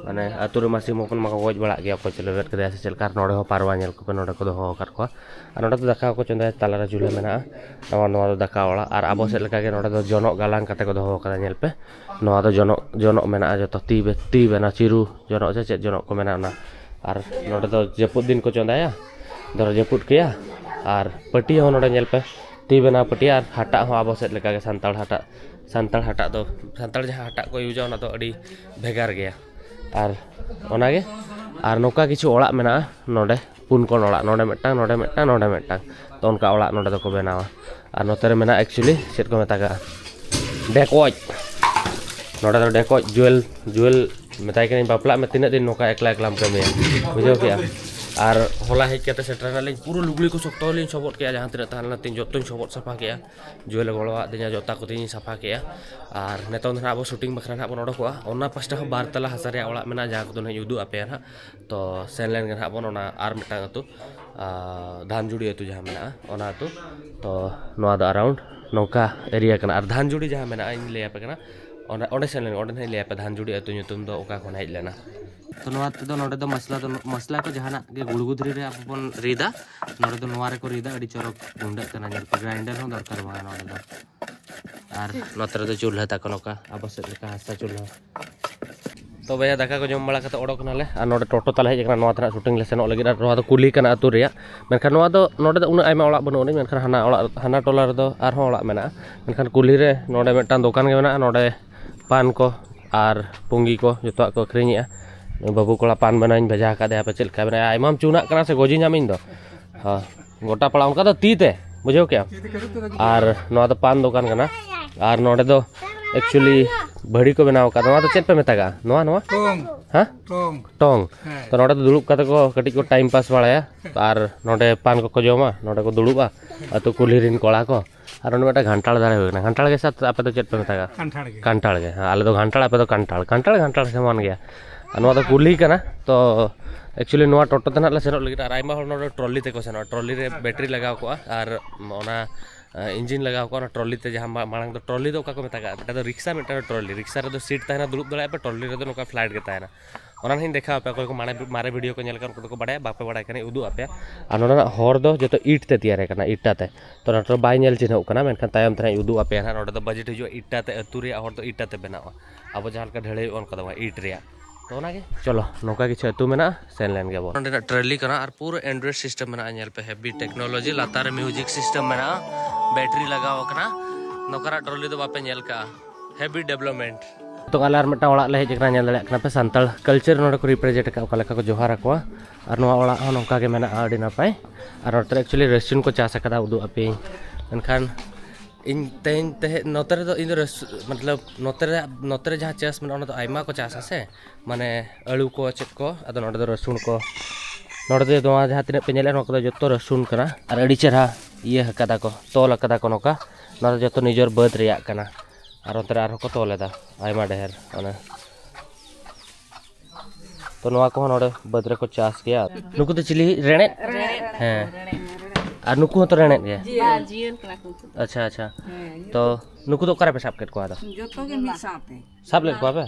ᱢᱟᱱᱮ ᱟᱹᱛᱩ ᱨᱮᱢᱟ ᱥᱤᱢ ᱦᱚᱯᱚᱱ ᱢᱟᱠᱚ ᱜᱚᱡ ᱵᱟᱲᱟᱜ ᱜᱮᱭᱟ, ᱚᱠᱚᱭ ᱪᱚ ᱞᱮᱵᱮᱫ ᱠᱮᱫᱮᱭᱟ ᱥᱮ ᱪᱮᱫ ᱞᱮᱠᱟ᱾ ᱟᱨ ᱱᱚᱰᱮ ᱦᱚᱸ ᱯᱟᱨᱣᱟ ᱧᱮᱞ ᱠᱚᱯᱮ, ᱱᱚᱰᱮ ᱠᱚ ᱫᱚᱦᱚ ᱟᱠᱟᱫ ᱠᱚᱣᱟ᱾ ᱟᱨ ᱱᱚᱰᱮ ᱫᱚ ᱫᱟᱠᱟ ᱠᱚ ᱪᱚᱸᱫᱟᱭᱟ, ᱛᱟᱞᱟᱨᱮ ᱪᱩᱞᱦᱟᱹ ᱢᱮᱱᱟᱜᱼᱟ᱾ ᱱᱚᱣᱟ ᱱᱚᱣᱟ ᱫᱚ ᱫᱟᱠᱟ ᱚᱲᱟᱜ᱾ ᱟᱨ ᱟᱵᱚ ᱥᱮᱫ ᱞᱮᱠᱟᱜᱮ ᱱᱚᱰᱮ ᱫᱚ ᱡᱚᱱᱚᱜ ᱜᱟᱞᱟᱝ ᱠᱟᱛᱮ ᱠᱚ ᱫᱚᱦᱚ ᱟᱠᱟᱫᱟ, ᱧᱮᱞ ᱯᱮ᱾ ᱱᱚᱣᱟ ᱫᱚ ᱡᱚᱱᱚᱜ, ᱡᱚᱱᱚᱜ ᱢᱮᱱᱟᱜᱼᱟ, ᱡᱚᱛᱚ ᱛᱤ ᱵᱮ-, ᱛᱤ ᱵᱮᱱᱟᱣ ᱪᱤᱨᱩ ᱡᱚᱱᱚᱜ ᱥᱮ ᱪᱮᱫ ᱡᱚᱱᱚᱜ ᱠᱚ ᱢᱮᱱᱟ ᱚᱱᱟ᱾ ᱟᱨ ᱱᱚᱰᱮ ᱫᱚ ᱡᱟᱹᱯᱩᱫ ᱫᱤᱱ ᱠᱚ ᱪᱚᱸᱫᱟᱭᱟ, ᱫᱷᱚᱨᱚ ᱡᱟᱹᱯᱩᱫ ᱠᱮᱭᱟ᱾ ᱟᱨ ᱯᱟᱹᱴᱭᱟᱹ ᱦᱚᱸ ᱱᱚᱰᱮ ᱧᱮᱞ ᱯᱮ, ᱛᱤ ᱵᱮᱱᱟᱣ ᱯᱟᱹᱴᱭᱟᱹ᱾ ᱟᱨ ᱦᱟᱴᱟᱜ ᱦᱚᱸ ᱟᱵᱚ ᱥᱮᱫ ᱞᱮᱠᱟᱜᱮ ᱥᱟᱱᱛᱟᱲ ᱦᱟᱴᱟᱜ, ᱥᱟᱱᱛᱟᱲ ᱦᱟᱴᱟᱜ ᱫᱚ, ᱥᱟᱱᱛᱟᱲ ᱡᱟᱦᱟᱸ ᱦᱟᱴᱟᱜ ᱠᱚ ᱤᱭᱩᱡᱟ, ᱚᱱᱟ ᱫᱚ ᱟᱹᱰᱤ ᱵᱷᱮᱜᱟᱨ ᱜᱮᱭᱟ᱾ ᱟᱨ ᱚᱱᱟᱜᱮ, ᱟᱨ ᱱᱚᱝᱠᱟ ᱠᱤᱪᱷᱩ ᱚᱲᱟᱜ ᱢᱮᱱᱟᱜᱼᱟ ᱱᱚᱰᱮ, ᱯᱩᱱ ᱠᱚᱬ ᱚᱲᱟᱜ, ᱱᱚᱰᱮ ᱢᱤᱫᱴᱟᱝ, ᱱᱚᱰᱮ ᱢᱤᱫᱴᱟᱝ, ᱱᱚᱰᱮ ᱢᱤᱫᱴᱟᱝ᱾ ᱛᱚ ᱚᱱᱠᱟ ᱚᱲᱟᱜ ᱱᱚᱰᱮ ᱫᱚᱠᱚ ᱵᱮᱱᱟᱣᱟ᱾ ᱟᱨ ᱱᱚᱛᱮ ᱨᱮ ᱢᱮᱱᱟᱜᱼᱟ, actually ᱪᱮᱫ ᱠᱚ ᱢᱮᱛᱟᱜᱟᱜᱼᱟ, ᱰᱷᱮᱠᱚᱡ᱾ ᱱᱚᱰᱮ ᱫᱚ ᱰᱷᱮᱠᱚᱡ, ᱡᱩᱭᱮᱞ, ᱡᱩᱭᱮᱞ ᱢᱮᱛᱟᱭ ᱠᱟᱹᱱᱟᱹᱧ, "ᱵᱟᱯᱞᱟᱜ ᱢᱮ, ᱛᱤᱱᱟᱹᱜ ᱫᱤᱱ ᱱᱚᱝᱠᱟ ᱮᱠᱞᱟ ᱮᱠᱞᱟᱢ ᱠᱟᱹᱢᱤᱭᱟ?" ᱵᱩᱡᱷᱟᱹᱣ ᱠᱮᱜᱼᱟ? ᱟᱨ ᱦᱚᱞᱟ ᱦᱮᱡ ᱠᱟᱛᱮ ᱥᱮᱴᱮᱨ ᱮᱱᱟᱞᱤᱧ, ᱯᱩᱨᱟᱹ ᱞᱩᱜᱽᱲᱤ ᱠᱚ ᱥᱚᱠᱛᱚ ᱞᱤᱧ ᱥᱚᱵᱚᱫ ᱠᱮᱜᱼᱟ, ᱡᱟᱦᱟᱸ ᱛᱤᱱᱟᱹᱜ ᱛᱟᱦᱮᱸ ᱞᱮᱱᱟ ᱛᱤᱧ ᱡᱚᱛᱚᱧ ᱥᱚᱵᱚᱫ ᱥᱟᱯᱷᱟ ᱠᱮᱜᱼᱟ᱾ ᱡᱩᱭᱮᱞ ᱮ ᱜᱚᱲᱚᱣᱟᱜ ᱫᱤᱧᱟ, ᱡᱚᱛᱟ ᱠᱚᱛᱮᱧ ᱥᱟᱯᱷᱟ ᱠᱮᱜᱼᱟ᱾ ᱟᱨ ᱱᱤᱛᱚᱝ ᱫᱚ ᱱᱟᱦᱟᱜ ᱟᱵᱚ ᱥᱩᱴᱤᱝ ᱵᱟᱠᱷᱨᱟ ᱱᱟᱦᱟᱜ ᱵᱚᱱ ᱚᱰᱚᱠᱚᱜᱼᱟ᱾ ᱚᱱᱟ ᱯᱟᱥᱴᱟ ᱦᱚᱸ ᱵᱟᱨ ᱛᱟᱞᱟ ᱦᱟᱥᱟ ᱨᱮᱭᱟᱜ ᱚᱲᱟᱜ ᱢᱮᱱᱟᱜᱼᱟ, ᱡᱟᱦᱟᱸ ᱠᱚᱫᱚ ᱱᱟᱦᱟᱜ ᱤᱧ ᱩᱫᱩᱜ ᱟᱯᱮᱭᱟ ᱱᱟᱦᱟᱜ᱾ ᱛᱚ ᱥᱮᱱ ᱞᱮᱱ ᱜᱮ ᱱᱟᱦᱟᱜ ᱵᱚᱱ ᱚᱱᱟ ᱟᱨ ᱢᱤᱫᱴᱟᱝ ᱟᱹᱛᱩ, ᱟᱨ ᱫᱷᱟᱱᱡᱩᱲᱤ ᱟᱹᱛᱩ ᱡᱟᱦᱟᱸ ᱢᱮᱱᱟᱜᱼᱟ, ᱚᱱᱟ ᱟᱹᱛᱩ᱾ ᱛᱚ ᱱᱚᱣᱟ ᱫᱚ around ᱱᱚᱝᱠᱟ area ᱠᱟᱱᱟ᱾ ᱟᱨ ᱫᱷᱟᱱᱡᱩᱲᱤ ᱡᱟᱦᱟᱸ ᱢᱮᱱᱟᱜᱼᱟ, ᱤᱧ ᱞᱟᱹᱭ ᱟᱯᱮ ᱠᱟᱱᱟ, ᱚᱸᱰᱮ, ᱚᱸᱰᱮ ᱥᱮᱱ ᱞᱮᱱ, ᱚᱸᱰᱮ ᱱᱟᱦᱟᱜ ᱤᱧ ᱞᱟᱹᱭ ᱟᱯᱮ ᱫᱷᱟᱱᱡᱩᱲᱤ ᱟᱹᱛᱩ ᱧᱩᱛᱩᱢ ᱫᱚ ᱚᱠᱟ ᱠᱷᱚᱱ ᱦᱮᱡ ᱞᱮᱱᱟ᱾ ᱛᱚ ᱱᱚᱣᱟ ᱛᱮᱫᱚ, ᱱᱚᱰᱮ ᱫᱚ ᱢᱚᱥᱞᱟ ᱫᱚ, ᱢᱚᱥᱞᱟ ᱠᱚ ᱡᱟᱦᱟᱱᱟᱜ ᱜᱮ ᱜᱩᱲᱜᱩ ᱫᱷᱤᱨᱤ ᱨᱮ ᱟᱵᱚ ᱵᱚᱱ ᱨᱤᱫᱟ, ᱱᱚᱰᱮ ᱫᱚ ᱱᱚᱣᱟ ᱨᱮᱠᱚ ᱨᱤᱫᱟ᱾ ᱟᱹᱰᱤ ᱪᱚᱨᱚᱠ ᱜᱩᱸᱰᱟᱹᱜ ᱠᱟᱱᱟ, ᱧᱮᱞ ᱯᱮ, grinder ᱦᱚᱸ ᱫᱚᱨᱠᱟᱨ ᱵᱟᱝᱟ ᱱᱚᱰᱮ ᱫᱚ᱾ ᱟᱨ ᱱᱚᱛᱮ ᱨᱮᱫᱚ ᱪᱩᱞᱦᱟᱹ ᱛᱟᱠᱚ, ᱱᱚᱝᱠᱟ ᱟᱵᱚ ᱥᱮᱫ ᱞᱮᱠᱟ ᱦᱟᱥᱟ ᱪᱩᱞᱦᱟᱹ᱾ ᱛᱚ ᱵᱚᱭᱦᱟ, ᱫᱟᱠᱟ ᱠᱚ ᱡᱚᱢ ᱵᱟᱲᱟ ᱠᱟᱛᱮ ᱚᱰᱚᱠ ᱮᱱᱟᱞᱮ, ᱟᱨ ᱱᱚᱰᱮ ᱴᱳᱴᱳ ᱛᱟᱞᱮ ᱦᱮᱡ ᱟᱠᱟᱱᱟ, ᱱᱚᱣᱟ ᱛᱮ ᱱᱟᱜ ᱥᱩᱴᱤᱝ ᱞᱮ ᱥᱮᱱᱚᱜ ᱞᱟᱹᱜᱤᱫ᱾ ᱟᱨ ᱱᱚᱣᱟ ᱫᱚ ᱠᱩᱞᱦᱤ ᱠᱟᱱᱟ ᱟᱹᱛᱩ ᱨᱮᱭᱟᱜ, ᱢᱮᱱᱠᱷᱟᱱ ᱱᱚᱣᱟ ᱫᱚ, ᱱᱚᱰᱮ ᱫᱚ ᱩᱱᱟᱹᱜ ᱟᱭᱢᱟ ᱚᱲᱟᱜ ᱵᱟᱹᱱᱩᱜ ᱟᱹᱱᱤᱡ, ᱢᱮᱱᱠᱷᱟᱱ ᱦᱟᱱᱟ ᱚᱲᱟᱜ, ᱦᱟᱱᱟ ᱴᱚᱞᱟ ᱨᱮᱫᱚ ᱟᱨᱦᱚᱸ ᱚᱲᱟᱜ ᱢᱮᱱᱟᱜᱼᱟ᱾ ᱢᱮᱱᱠᱷᱟᱱ ᱠᱩᱞᱦᱤ ᱨᱮ ᱱᱚᱰᱮ ᱢᱤᱫᱴᱟᱝ ᱫᱚᱠᱟᱱ ᱜᱮ ᱢᱮᱱᱟᱜᱼᱟ, ᱱᱚᱰᱮ ᱯᱟᱱ ᱠᱚ ᱟᱨ ᱯᱩᱸᱜᱤ ᱠᱚ ᱡᱚᱛᱚᱣᱟᱜ ᱠᱚ ᱟᱹᱠᱷᱨᱤᱧᱮᱜᱼᱟ᱾ ᱵᱟᱹᱵᱩ ᱠᱚᱲᱟ ᱯᱟᱱ ᱵᱮᱱᱟᱣᱤᱧ ᱵᱷᱮᱡᱟ ᱟᱠᱟᱫᱮᱭᱟ, ᱦᱟᱯᱮ ᱪᱮᱫ ᱞᱮᱠᱟ ᱵᱮᱱᱟᱣᱟ, ᱟᱭᱢᱟᱢ ᱪᱩᱱᱟᱜ ᱠᱟᱱᱟ ᱥᱮ ᱜᱚᱡᱤᱧᱟᱢ ᱤᱧ ᱫᱚ᱾ ᱦᱚᱸ, ᱜᱚᱴᱟ ᱯᱟᱲᱟ ᱚᱱᱠᱟ ᱫᱚ ᱛᱤ ᱛᱮ, ᱵᱩᱡᱷᱟᱹᱣ ᱠᱮᱜᱼᱟᱢ? ᱟᱨ ᱱᱚᱣᱟ ᱫᱚ ᱯᱟᱱ ᱫᱚᱠᱟᱱ ᱠᱟᱱᱟ᱾ ᱟᱨ ᱱᱚᱰᱮ ᱫᱚ actually ᱵᱷᱟᱹᱲᱤ ᱠᱚ ᱵᱮᱱᱟᱣ ᱟᱠᱟᱫᱟ᱾ ᱱᱚᱣᱟ ᱫᱚ ᱪᱮᱫ ᱯᱮ ᱢᱮᱛᱟᱜᱼᱟ? ᱱᱚᱣᱟ, ᱱᱚᱣᱟ? ᱴᱚᱝ᱾ ᱦᱮᱸ? ᱴᱚᱝ᱾ ᱴᱚᱝ᱾ ᱦᱮᱸ᱾ ᱛᱚ ᱱᱚᱰᱮ ᱫᱚ ᱫᱩᱲᱩᱵ ᱠᱟᱛᱮ ᱠᱚ ᱠᱟᱹᱴᱤᱡ ᱠᱚ time pass ᱵᱟᱲᱟᱭᱟ᱾ ᱟᱨ ᱱᱚᱰᱮ ᱯᱟᱱ ᱠᱚᱠᱚ ᱡᱚᱢᱟ, ᱱᱚᱰᱮ ᱠᱚ ᱫᱩᱲᱩᱵᱼᱟ ᱟᱹᱛᱩ ᱠᱩᱞᱦᱤ ᱨᱮᱱ ᱠᱚᱲᱟ ᱠᱚ᱾ ᱟᱨ ᱚᱸᱰᱮ ᱢᱤᱫᱴᱟᱝ ᱜᱷᱟᱱᱴᱟᱲ ᱫᱟᱨᱮ ᱦᱩᱭ ᱠᱟᱱᱟ᱾ ᱜᱷᱟᱱᱴᱟᱲ ᱜᱮ ᱥᱮ ᱟᱯᱮ ᱫᱚ ᱪᱮᱫ ᱯᱮ ᱢᱮᱛᱟᱜᱼᱟ? ᱠᱟᱱᱴᱷᱟᱲ ᱜᱮ᱾ ᱠᱟᱱᱴᱷᱟᱲ ᱜᱮ, ᱦᱮᱸ, ᱟᱞᱮ ᱫᱚ ᱜᱷᱟᱱᱴᱟᱲ, ᱟᱯᱮ ᱫᱚ ᱠᱟᱱᱴᱷᱟᱲ᱾ ᱠᱟᱱᱴᱷᱟᱲ, ᱜᱷᱟᱱᱴᱟᱲ ᱥᱚᱢᱟᱱ ᱜᱮᱭᱟ᱾ ᱟᱨ ᱱᱚᱣᱟ ᱫᱚ ᱠᱩᱞᱦᱤ ᱠᱟᱱᱟ᱾ ᱛᱚ actually ᱱᱚᱣᱟ ᱴᱳᱴᱳ ᱛᱮ ᱱᱟᱦᱟᱜ ᱞᱮ ᱥᱮᱱᱚᱜ ᱞᱟᱹᱜᱤᱫ, ᱟᱨ ᱟᱭᱢᱟ ᱦᱚᱲ ᱱᱚᱰᱮ ᱴᱨᱚᱞᱤ ᱛᱮᱠᱚ ᱥᱮᱱᱚᱜᱼᱟ᱾ ᱴᱨᱚᱞᱤ ᱨᱮ ᱵᱮᱴᱨᱤ ᱞᱟᱜᱟᱣ ᱠᱚᱜᱼᱟ, ᱟᱨ ᱚᱱᱟ, ᱮ, ᱤᱧᱡᱤᱱ ᱞᱟᱜᱟᱣ ᱠᱚᱜᱼᱟ ᱚᱱᱟ ᱴᱨᱚᱞᱤ ᱛᱮ᱾ ᱡᱟᱦᱟᱸ ᱢᱟ-, ᱢᱟᱲᱟᱝ ᱫᱚ ᱴᱨᱚᱞᱤ ᱫᱚ ᱚᱠᱟ ᱠᱚ ᱢᱮᱛᱟᱜᱼᱟ? ᱢᱤᱫᱴᱟᱝ ᱫᱚ ᱨᱤᱠᱥᱟ, ᱢᱤᱫᱴᱟᱝ ᱫᱚ ᱴᱨᱚᱞᱤ᱾ ᱨᱤᱠᱥᱟ ᱨᱮᱫᱚ ᱥᱤᱴ ᱛᱟᱦᱮᱱᱟ, ᱫᱩᱲᱩᱵ ᱫᱟᱲᱮᱭᱟᱜᱼᱟ ᱯᱮ, ᱴᱨᱚᱞᱤ ᱨᱮᱫᱚ ᱱᱚᱝᱠᱟ ᱯᱷᱞᱮᱴ ᱜᱮ ᱛᱟᱦᱮᱱᱟ᱾ ᱚᱱᱟ ᱦᱚᱸᱧ ᱫᱮᱠᱷᱟᱣ ᱟᱯᱮᱭᱟ, ᱚᱠᱚᱭ ᱠᱚ ᱢᱟᱲᱟᱝ, ᱢᱟᱨᱮ ᱵᱷᱤᱰᱤᱭᱳ ᱠᱚ ᱧᱮᱞ ᱠᱟᱱ ᱩᱱᱠᱩ ᱫᱚᱠᱚ ᱵᱟᱲᱟᱭᱟ, ᱵᱟᱯᱮ ᱵᱟᱲᱟᱭ ᱠᱷᱟᱱᱤᱧ ᱩᱫᱩᱜ ᱟᱯᱮᱭᱟ᱾ ᱟᱨ ᱱᱚᱰᱮᱱᱟᱜ ᱦᱚᱨ ᱫᱚ ᱡᱚᱛᱚ ᱤᱴ ᱛᱮ ᱛᱮᱭᱟᱨ ᱟᱠᱟᱱᱟ, ᱤᱴᱟ ᱛᱮ᱾ ᱛᱚ ᱱᱚᱰᱮ ᱫᱚ ᱵᱟᱭ ᱧᱮᱞ ᱪᱤᱱᱦᱟᱹᱣ ᱠᱟᱱᱟ, ᱢᱮᱱᱠᱷᱟᱱ ᱛᱟᱭᱚᱢ ᱛᱮ ᱦᱟᱸᱜ ᱤᱧ ᱩᱫᱩᱜ ᱟᱯᱮᱭᱟ ᱱᱟᱦᱟᱜ᱾ ᱱᱚᱰᱮ ᱫᱚ ᱵᱟᱡᱮᱴ ᱦᱤᱡᱩᱜᱼᱟ ᱤᱴᱟ ᱛᱮ, ᱟᱹᱛᱩ ᱨᱮᱭᱟᱜ ᱦᱚᱨ ᱫᱚ ᱤᱴᱟ ᱛᱮ ᱵᱮᱱᱟᱣᱟ, ᱟᱵᱚ ᱡᱟᱦᱟᱸ ᱞᱮᱠᱟ ᱰᱷᱟᱹᱞᱟᱹᱭᱚᱜᱼᱟ ᱚᱱᱠᱟ ᱫᱚ ᱵᱟᱝ, ᱤᱴ ᱨᱮᱭᱟᱜ᱾ ᱛᱚ ᱚᱱᱟᱜᱮ, ᱪᱚᱞᱚ, ᱱᱚᱝᱠᱟ ᱠᱤᱪᱷᱩ ᱟᱹᱛᱩ ᱢᱮᱱᱟᱜᱼᱟ, ᱥᱮᱱ ᱞᱮᱱ ᱜᱮᱵᱚᱱ᱾ ᱱᱚᱰᱮᱱᱟᱜ ᱴᱨᱟᱞᱤ ᱠᱟᱱᱟ ᱟᱨ ᱯᱩᱨᱟᱹ Android system ᱢᱮᱱᱟᱜᱼᱟ᱾ ᱧᱮᱞ ᱯᱮ, heavy technology, ᱞᱟᱛᱟᱨ ᱨᱮ music system ᱢᱮᱱᱟᱜᱼᱟ, ᱵᱮᱴᱨᱤ ᱞᱟᱜᱟᱣ ᱟᱠᱟᱱᱟ᱾ ᱱᱚᱝᱠᱟᱱᱟᱜ ᱴᱨᱚᱞᱤ ᱫᱚ ᱵᱟᱯᱮ ᱧᱮᱞ ᱠᱟᱜᱼᱟ᱾ ᱦᱮᱵᱤ ᱰᱮᱵᱷᱞᱚᱯᱢᱮᱱᱴ᱾ ᱱᱤᱛᱚᱜ ᱟᱞᱮ ᱟᱨ ᱢᱤᱫᱴᱟᱝ ᱚᱲᱟᱜ ᱞᱮ ᱦᱮᱡ ᱟᱠᱟᱱᱟ, ᱧᱮᱞ ᱫᱟᱲᱮᱭᱟᱜ ᱠᱟᱱᱟ ᱯᱮ ᱥᱟᱱᱛᱟᱲ ᱠᱟᱞᱪᱟᱨ ᱱᱚᱰᱮ ᱠᱚ ᱨᱤᱯᱨᱮᱡᱮᱱᱴ ᱟᱠᱟᱫ, ᱚᱠᱟ ᱞᱮᱠᱟ ᱠᱚ ᱡᱚᱦᱟᱨ ᱟᱠᱚᱣᱟ᱾ ᱟᱨ ᱱᱚᱣᱟ ᱚᱲᱟᱜ ᱦᱚᱸ ᱱᱚᱝᱠᱟ ᱜᱮ ᱢᱮᱱᱟᱜᱼᱟ, ᱟᱹᱰᱤ ᱱᱟᱯᱟᱭ᱾ ᱟᱨ ᱱᱚᱛᱮ ᱨᱮ ᱮᱠᱪᱩᱭᱮᱞᱤ ᱨᱟᱹᱥᱩᱱ ᱠᱚ ᱪᱟᱥ ᱟᱠᱟᱫᱟ, ᱩᱫᱩᱜ ᱟᱯᱮᱭᱟᱹᱧ᱾ ᱢᱮᱱᱠᱷᱟᱱ ᱤᱧ ᱛᱮᱦᱮᱧ ᱛᱮᱦᱮᱧ ᱱᱚᱛᱮ ᱨᱮᱫᱚ ᱤᱧ ᱫᱚ ᱨᱟᱹᱥ-, ᱢᱚᱛᱞᱚᱵ ᱱᱚᱛᱮ ᱨᱮ, ᱱᱚᱛᱮ ᱨᱮ ᱡᱟᱦᱟᱸ ᱪᱟᱥ ᱢᱮᱱᱟᱜᱼᱟ, ᱚᱱᱟ ᱫᱚ ᱟᱭᱢᱟ ᱠᱚ ᱪᱟᱥᱟ ᱥᱮ, ᱢᱟᱱᱮ ᱟᱹᱞᱩ ᱠᱚ ᱪᱮᱫ ᱠᱚ, ᱟᱫᱚ ᱱᱚᱰᱮ ᱫᱚ ᱨᱟᱹᱥᱩᱱ ᱠᱚ᱾ ᱱᱚᱰᱮ ᱫᱚ ᱱᱚᱣᱟ ᱡᱟᱦᱟᱸ ᱛᱤᱱᱟᱹᱜ ᱯᱮ ᱧᱮᱞᱮᱫ, ᱱᱚᱣᱟ ᱠᱚᱫᱚ ᱡᱚᱛᱚ ᱨᱟᱹᱥᱩᱱ ᱠᱟᱱᱟ᱾ ᱟᱨ ᱟᱹᱰᱤ ᱪᱮᱦᱨᱟ ᱤᱭᱟᱹ ᱟᱠᱟᱫᱟ ᱠᱚ, ᱛᱚᱞ ᱟᱠᱟᱫᱟ ᱠᱚ ᱱᱚᱝᱠᱟ᱾ ᱱᱚᱣᱟ ᱫᱚ ᱡᱚᱛᱚ ᱱᱤᱡᱮᱨ ᱵᱟᱹᱫᱽ ᱨᱮᱭᱟᱜ ᱠᱟᱱᱟ᱾ ᱟᱨ ᱚᱱᱛᱮ ᱨᱮ ᱟᱨᱦᱚᱸ ᱠᱚ ᱛᱚᱞ ᱮᱫᱟ ᱟᱭᱢᱟ ᱰᱷᱮᱨ ᱚᱱᱮ᱾ ᱛᱚ ᱱᱚᱣᱟ ᱠᱚᱦᱚᱸ ᱱᱚᱰᱮ ᱵᱟᱹᱫᱽ ᱨᱮᱠᱚ ᱪᱟᱥ ᱜᱮᱭᱟ᱾ ᱱᱩᱠᱩ ᱫᱚ ᱪᱤᱞᱤ? ᱨᱮᱲᱮᱫ? ᱦᱮᱸ᱾ ᱟᱨ ᱱᱩᱠᱩ ᱦᱚᱸᱛᱚ ᱨᱮᱲᱮᱫ ᱜᱮ? ᱵᱟᱝ, ᱡᱤᱭᱟᱹᱞ ᱠᱟᱱᱟ ᱠᱚ ᱩᱱᱠᱩ ᱫᱚ᱾ ᱟᱪᱪᱷᱟ, ᱟᱪᱪᱷᱟ᱾ ᱛᱚ ᱱᱩᱠᱩ ᱫᱚ ᱚᱠᱟᱨᱮ ᱯᱮ ᱥᱟᱵ ᱠᱮᱫ ᱠᱚᱣᱟ ᱟᱫᱚ? ᱡᱚᱛᱚ ᱜᱮ ᱢᱤᱫ ᱥᱟᱶᱛᱮ᱾ ᱥᱟᱵ ᱞᱮᱫ ᱠᱚᱣᱟ ᱯᱮ?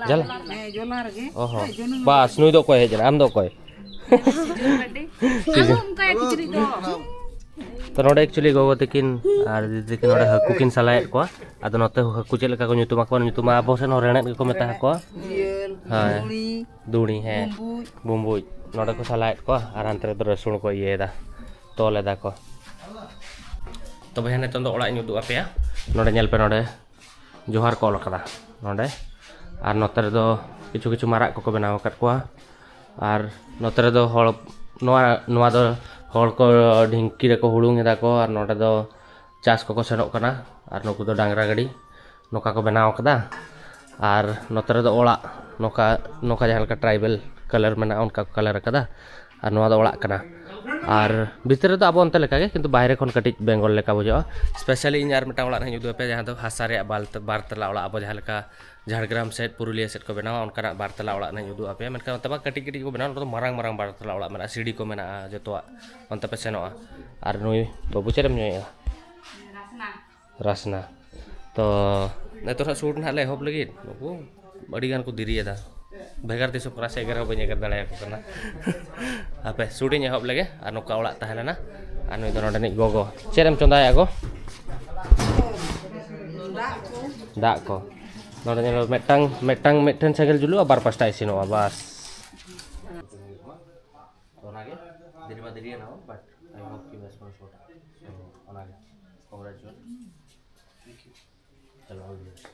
ᱡᱟᱞᱟ? ᱦᱮᱸ, ᱡᱚᱞᱟ ᱨᱮᱜᱮ᱾ ᱚ ᱦᱚᱸ᱾ ᱦᱮᱸ, ᱡᱚᱱᱚᱢ ᱵᱟᱥ, ᱱᱩᱭ ᱫᱚ ᱚᱠᱚᱭ ᱦᱮᱡ ᱮᱱᱟ? ᱟᱢ ᱫᱚ ᱚᱠᱚᱭ? ᱥᱤᱡᱩᱨ ᱵᱟᱹᱴᱤ᱾ ᱟᱞᱚᱢ ᱚᱱᱠᱟᱭᱟ ᱠᱤᱪᱨᱤᱡ ᱫᱚ᱾ ᱛᱚ ᱱᱚᱰᱮ ᱮᱠᱪᱩᱭᱮᱞᱤ ᱜᱚᱜᱚ ᱛᱟᱹᱠᱤᱱ ᱟᱨ ᱫᱤᱫᱤ ᱛᱟᱹᱠᱤᱱ ᱱᱚᱰᱮ ᱦᱟᱹᱠᱩ ᱠᱤᱱ ᱥᱟᱞᱟᱭᱮᱫ ᱠᱚᱣᱟ᱾ ᱟᱫᱚ ᱱᱚᱛᱮ ᱦᱟᱹᱠᱩ ᱪᱮᱫ ᱞᱮᱠᱟ ᱠᱚ ᱧᱩᱛᱩᱢ ᱟᱠᱚᱣᱟ? ᱧᱩᱛᱩᱢ ᱢᱟ ᱟᱵᱚ ᱥᱮᱫ ᱦᱚᱸ ᱨᱮᱲᱮᱫ ᱜᱮᱠᱚ ᱢᱮᱛᱟ ᱠᱚᱣᱟ᱾ ᱡᱤᱭᱟᱹᱞ, ᱦᱳᱭ᱾ ᱫᱩᱲᱤ, ᱫᱩᱲᱤ, ᱦᱮᱸ᱾ ᱵᱩᱢᱵᱩᱡ᱾ ᱵᱩᱢᱵᱩᱡ᱾ ᱱᱚᱰᱮ ᱠᱚ ᱥᱟᱞᱟᱭᱮᱫ ᱠᱚᱣᱟ ᱟᱨ ᱦᱟᱱᱛᱮ ᱨᱮᱫᱚ ᱨᱟᱹᱥᱩᱱ ᱠᱚ ᱤᱭᱟᱹᱭᱮᱫᱟ, ᱛᱚᱞ ᱮᱫᱟ ᱠᱚ᱾ ᱛᱚ ᱵᱚᱭᱦᱟ, ᱱᱤᱛᱚᱝ ᱫᱚ ᱚᱲᱟᱜ ᱤᱧ ᱩᱫᱩᱜ ᱟᱯᱮᱭᱟ᱾ ᱱᱚᱰᱮ ᱧᱮᱞ ᱯᱮ, ᱱᱚᱰᱮ ᱡᱚᱦᱟᱨ ᱠᱚ ᱚᱞ ᱟᱠᱟᱫᱟ ᱱᱚᱰᱮ᱾ ᱟᱨ ᱱᱚᱛᱮ ᱨᱮᱫᱚ ᱠᱤᱪᱷᱩ ᱠᱤᱪᱷᱩ ᱢᱟᱨᱟᱜ ᱠᱚᱠᱚ ᱵᱮᱱᱟᱣ ᱟᱠᱟᱫ ᱠᱚᱣᱟ᱾ ᱟᱨ ᱱᱚᱛᱮ ᱨᱮᱫᱚ ᱦᱚᱲ, ᱱᱚᱣᱟ, ᱱᱚᱣᱟ ᱫᱚ ᱦᱚᱲ ᱠᱚ ᱰᱷᱤᱝᱠᱤ ᱨᱮᱠᱚ ᱦᱩᱲᱩᱝ ᱮᱫᱟ ᱠᱚ, ᱟᱨ ᱱᱚᱰᱮ ᱫᱚ ᱪᱟᱥ ᱠᱚᱠᱚ ᱥᱮᱱᱚᱜ ᱠᱟᱱᱟ᱾ ᱟᱨ ᱱᱩᱠᱩ ᱫᱚ ᱰᱟᱝᱨᱟ ᱜᱟᱹᱰᱤ ᱱᱚᱝᱠᱟ ᱠᱚ ᱵᱮᱱᱟᱣ ᱟᱠᱟᱫᱟ᱾ ᱟᱨ ᱱᱚᱛᱮ ᱨᱮᱫᱚ ᱚᱲᱟᱜ ᱱᱚᱝᱠᱟ, ᱱᱚᱝᱠᱟ ᱡᱟᱦᱟᱸ ᱞᱮᱠᱟ ᱴᱨᱟᱭᱵᱮᱞ ᱠᱟᱞᱟᱨ ᱢᱮᱱᱟᱜᱼᱟ, ᱚᱱᱠᱟ ᱠᱚ ᱠᱟᱞᱟᱨ ᱟᱠᱟᱫᱟ᱾ ᱟᱨ ᱱᱚᱣᱟ ᱫᱚ ᱚᱲᱟᱜ ᱠᱟᱱᱟ᱾ ᱟᱨ ᱵᱷᱤᱛᱤᱨ ᱨᱮᱫᱚ ᱟᱵᱚ ᱚᱱᱛᱮ ᱞᱮᱠᱟᱜᱮ, ᱠᱤᱱᱛᱩ ᱵᱟᱭᱨᱮ ᱠᱷᱚᱱ ᱠᱟᱹᱴᱤᱡ ᱵᱮᱝᱜᱚᱞ ᱞᱮᱠᱟ ᱵᱩᱡᱷᱟᱹᱜᱼᱟ᱾ ᱥᱯᱮᱥᱟᱞᱤ ᱤᱧ ᱟᱨ ᱢᱤᱫᱴᱟᱝ ᱚᱲᱟᱜ ᱨᱮᱧ ᱩᱫᱩᱜ ᱟᱯᱮᱭᱟ, ᱡᱟᱦᱟᱸ ᱫᱚ ᱦᱟᱥᱟ ᱨᱮᱭᱟᱜ ᱵᱟᱞ-, ᱵᱟᱨ ᱛᱟᱞᱟ ᱚᱲᱟᱜ, ᱟᱵᱚ ᱡᱟᱦᱟᱸ ᱞᱮᱠᱟ ᱡᱷᱟᱲᱜᱨᱟᱢ ᱥᱮᱫ, ᱯᱩᱨᱩᱞᱤᱭᱟᱹ ᱥᱮᱫ ᱠᱚ ᱵᱮᱱᱟᱣᱟ, ᱚᱱᱠᱟᱱᱟᱜ ᱵᱟᱨ ᱛᱟᱞᱟ ᱚᱲᱟᱜ ᱨᱮᱱᱟᱜ ᱤᱧ ᱩᱫᱩᱜ ᱟᱯᱮᱭᱟ᱾ ᱢᱮᱱᱠᱷᱟᱱ ᱚᱱᱛᱮ ᱢᱟ ᱠᱟᱹᱴᱤᱡ ᱠᱟᱹᱴᱤᱡ ᱠᱚ ᱵᱮᱱᱟᱣᱟ, ᱱᱚᱛᱮ ᱫᱚ ᱢᱟᱨᱟᱝ ᱢᱟᱨᱟᱝ ᱵᱟᱨ ᱛᱟᱞᱟ ᱚᱲᱟᱜ ᱢᱮᱱᱟᱜᱼᱟ, ᱥᱤᱲᱤ ᱠᱚ ᱢᱮᱱᱟᱜᱼᱟ, ᱡᱚᱛᱚᱣᱟᱜ᱾ ᱚᱱᱛᱮ ᱯᱮ ᱥᱮᱱᱚᱜᱼᱟ᱾ ᱟᱨ ᱱᱩᱭ ᱵᱟᱹᱵᱩ ᱪᱮᱫ ᱮᱢ ᱧᱩᱭᱮᱫᱼᱟ? ᱨᱟᱥᱱᱟ᱾ ᱛᱚ ᱱᱤᱛᱚᱜ ᱦᱟᱸᱜ ᱥᱩᱴ ᱱᱟᱦᱟᱜ ᱞᱮ ᱮᱦᱚᱵ ᱞᱟᱹᱜᱤᱫ᱾ ᱱᱩᱠᱩ ᱟᱹᱰᱤ ᱜᱟᱱ ᱠᱚ ᱫᱮᱨᱤᱭᱮᱫᱟ᱾ ᱵᱷᱮᱜᱟᱨ ᱫᱤᱥᱚᱢ ᱠᱟᱱᱟ ᱥᱮ, ᱮᱜᱮᱨ ᱦᱚᱸ ᱵᱟᱹᱧ ᱮᱜᱮᱨ ᱫᱟᱲᱮᱭᱟᱠᱚ ᱠᱟᱱᱟ᱾ ᱦᱟᱯᱮ, ᱥᱩᱴ ᱤᱧ ᱮᱦᱚᱵ ᱞᱮᱜᱮ᱾ ᱟᱨ ᱱᱚᱝᱠᱟ ᱚᱲᱟᱜ ᱛᱟᱦᱮᱸ ᱞᱮᱱᱟ᱾ ᱟᱨ ᱱᱩᱭ ᱫᱚ ᱱᱚᱰᱮᱱᱤᱡ ᱜᱚᱜᱚ᱾ ᱪᱮᱫ ᱮᱢ ᱪᱚᱸᱫᱟᱭᱟ ᱜᱚ? ᱫᱟᱜ ᱠᱚ᱾ ᱱᱚᱰᱮ ᱧᱮᱞ ᱢᱮ, ᱢᱤᱫᱴᱟᱝ, ᱢᱤᱫᱴᱟᱝ, ᱢᱤᱫᱴᱷᱮᱱ ᱥᱮᱸᱜᱮᱞ ᱡᱩᱞᱩᱜᱼᱟ, ᱵᱟᱨ ᱯᱟᱥᱴᱟ ᱤᱥᱤᱱᱚᱜᱼᱟ, ᱵᱟᱥ᱾ ᱚᱱᱟᱜᱮ, ᱫᱮᱨᱤ ᱢᱟ ᱫᱮᱨᱤᱭᱮᱱᱟ, but I hope ᱠᱤ ᱵᱮᱥ ᱵᱚᱱ ᱥᱩᱴᱟ᱾ So, ᱚᱱᱟᱜᱮ, congratulations᱾ ᱪᱚᱞᱚ, all the best.